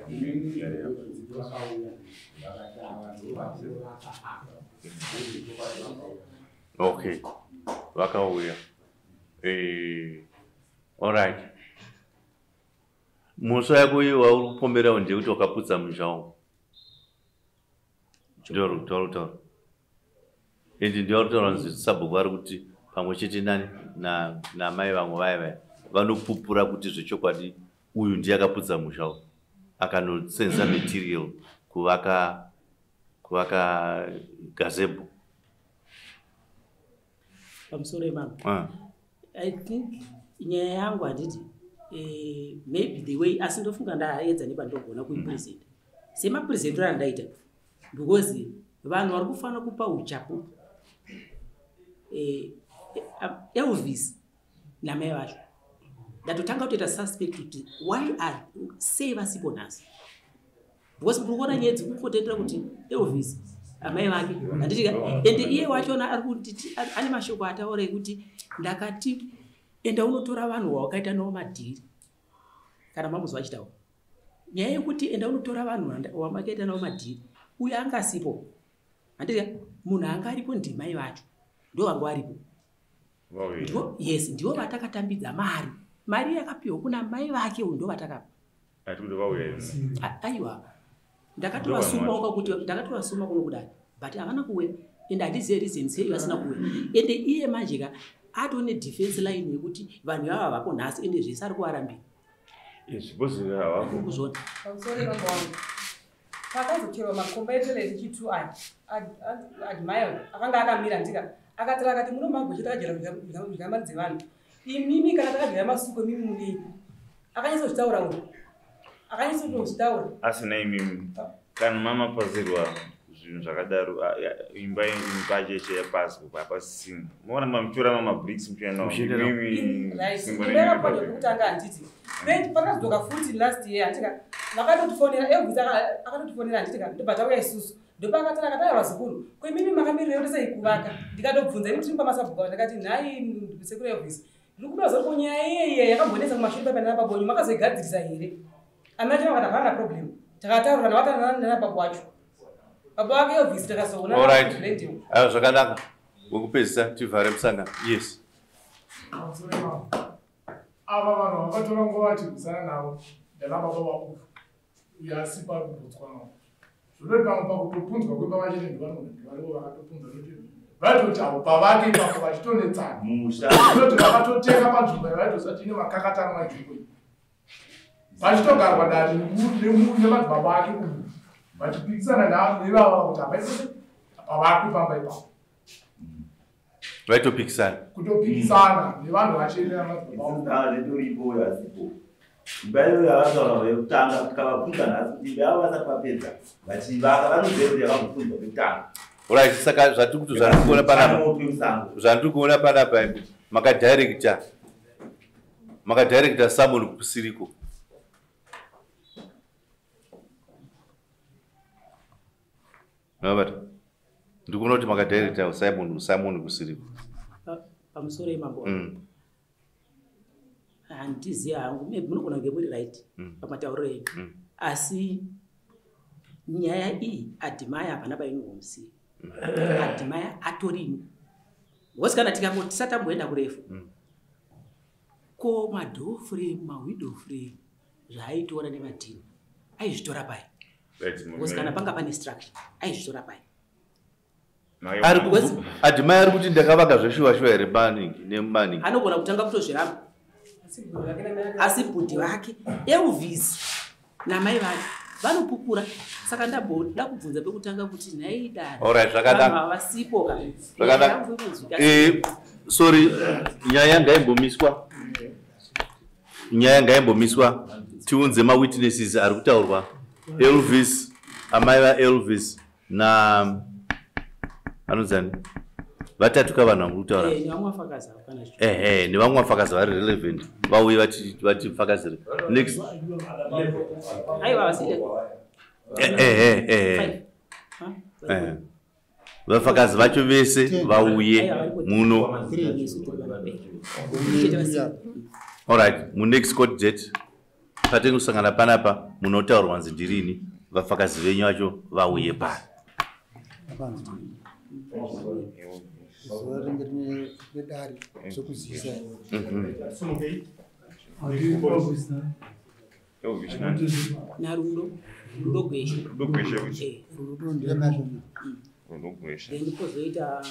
inini kuti vakauya vakati ava ndovatovaka apa, chokwadi vakauya. Okay, vakauya. Alright, mhosva yako iyo wauri kupomerawo ndeyekuti wakaputsa musha wangu, ndiro taura, ende ndivari kutaura nzi sabhuku vari kuti pamwe chete nani namai vamwe vaya vaya vanopupura kuti zvechokwadi uyu ndiye akaputsa musha uyu, akanosenza material kuvaka gazebo. Pamusoro yemama. Ah. I think nyaya yangu, handiti, maybe the way, asi ndofunga ndaedza nepandogona kuipresenta semapresentero andaita, because vanhu vari kufanira kupa uchapupu, Elvis namai vacho, ndatotanga kutoita suspect kuti why are sei vasipo nhasi, because muri kuona nyaya dzikungotendera kuti Elvis, amai vake, handitika? Ende iye wachona ari kuti ane mashoko ataura ekuti ndakati enda unotora vanhu wawakaita navo madhiri. Kana mamuzwa achitaura nyaya yekuti enda unotora vanhu wamakaita navo madhiri, uyo anga asipo, handitika? Munhu anga aripo ndimai vacho, ndo vanga varipo. Yes, ndivo vatakatambidza mari. Mari yakapiwa kuna mai vake uyu, ndo vatakapa. Aiwa, ndakatovasuma kuti ndakatovasuma kuno kudai, but havana kuuya, ende handizive reason sei vasina kuuya. Ende iye manje ka atone defense line yekuti vanhu ivava vapo nhasi, ende zvese ari kuvarambira. Kuzvona. Pamusoro yemambo wangu, pakazocherwa makomba etoilet chitu aya, Admire akanga akamira ndika akatara akati muno magweshe takajera kudya mari dzevanhu imimi, kana takadya masuko imimi munei. Akanyatsozvitaura uyu, akanyatsotozvitaura. Asina imimi, kana mamapazirwa zvinhu zvakadaro, imba imba cheshe yapazwa hapasisina, maona mamutora mamabricks muchienda. Imba yakapanywa pekutanga, handiti? Pakazodzoka futi last year, handitika, vakatotifonera, Elvis akatotifonera, handitika? Ndobva tauya isusu, ndopakatara akataya vazukuru ko imimi makamirira kuti sei kuvaka. Ndikatobvunza ini tiri pamasabhuku, ndakati nhai sekuru Elvis, ndiri kuda kuziva kuti nyaya iyeye yakambonetsa kumashure papanana babonyu makazoigadzirisa here? Amai acho vakati hapana problem, takataura navatanana baba wacho, baba wake Elvis, takazoona. Alright, ayo zvakanaka. Wekupedzisa tivhare musangano, yes. Pamusoro yemambo, ava vanhu vakatora nguva vachirwisana navo ndana baba vakufa uyo asipo, ari kuBotswana. Zvinoti pamwe pakutopunzwa kwemba vachete ndivarivo vakatopunza, noti vaitoti avo pavake ipapo vachitonetsana. Musha. Zvinoti vakatotenga panzvimbo yavaitoziva kuti ine makakatanwa nzvimbo iyi, vachitogarwa dare nemadzibaba ake uyu, vachipikisana nevava kuti havaisese pavakwe pamba ipapo. Vaitopikisana. Kutopikisana nevanhu vachiendera madzibaba avo. Netoripo uyo asipo, imba iyoyo yavataura yekutanga, tikavabvunza nhasi kuti imba yavo vasati vapedza vachivaka, vanoziva kuti yakambobvunzwa pekutanga. Right, saka zvatiri kuti zvandiri kuona panapa Moto wemusango. Zvandiri kuona panapa makadirecta someone kusiriko. Mabata, ndikuona kuti makadirecta Simon kusiriko. Pamusoro yemambo, handizivi hangu, maybe munogona kunge muri right pamatauriro enyu, asi nyaya iyi Admire hapana painohomusiya. Admire atorimo, because kana tikangoti tisatamboenda kurefu. Ko madoor frame, mawindow frame zvaaitora nemadhini aizvitora pai? Because kana panga pane structure aizvitora pai? Adhimai ari kuti ndakavaka zveshuwa shuwa here maningi nemaningi. Anogona kutanga kutozviramba. Asi bhudhi vake Elvis namai vake vanopupura, saka ndamboda kubvunza pekutanga kuti nhai dare. Alright, zvakanaka. Vanhu havasipo ka. Zvakanaka. Sorry, nyaya ngaimbomiswa. Nyaya ngaimbomiswa. Tiunze mawitnesses ari kutaurwa. Elvis, amai vaElvis na anonzani? Vatatu ka vanhu vamuri kutaura. Nevamwe vafakazi hapana zvicho. Ehe, nevamwe vafakazi vari relevant vauye vatifakazire. Next. Aiwa, vasile. Ehe. Five. Vafakazi vacho vese vauye muno. Alright, munext court date patenge kusangana panapa munotaurwa nzi ndirini, vafakazi venyu vacho vauye pano. Zuva ringe rine redare zvokuzivisa. Narudo, Rudo Gweshe. Rudo Gweshe. Rudo ndiye mazvona. Rudo Gweshe. Then kozoita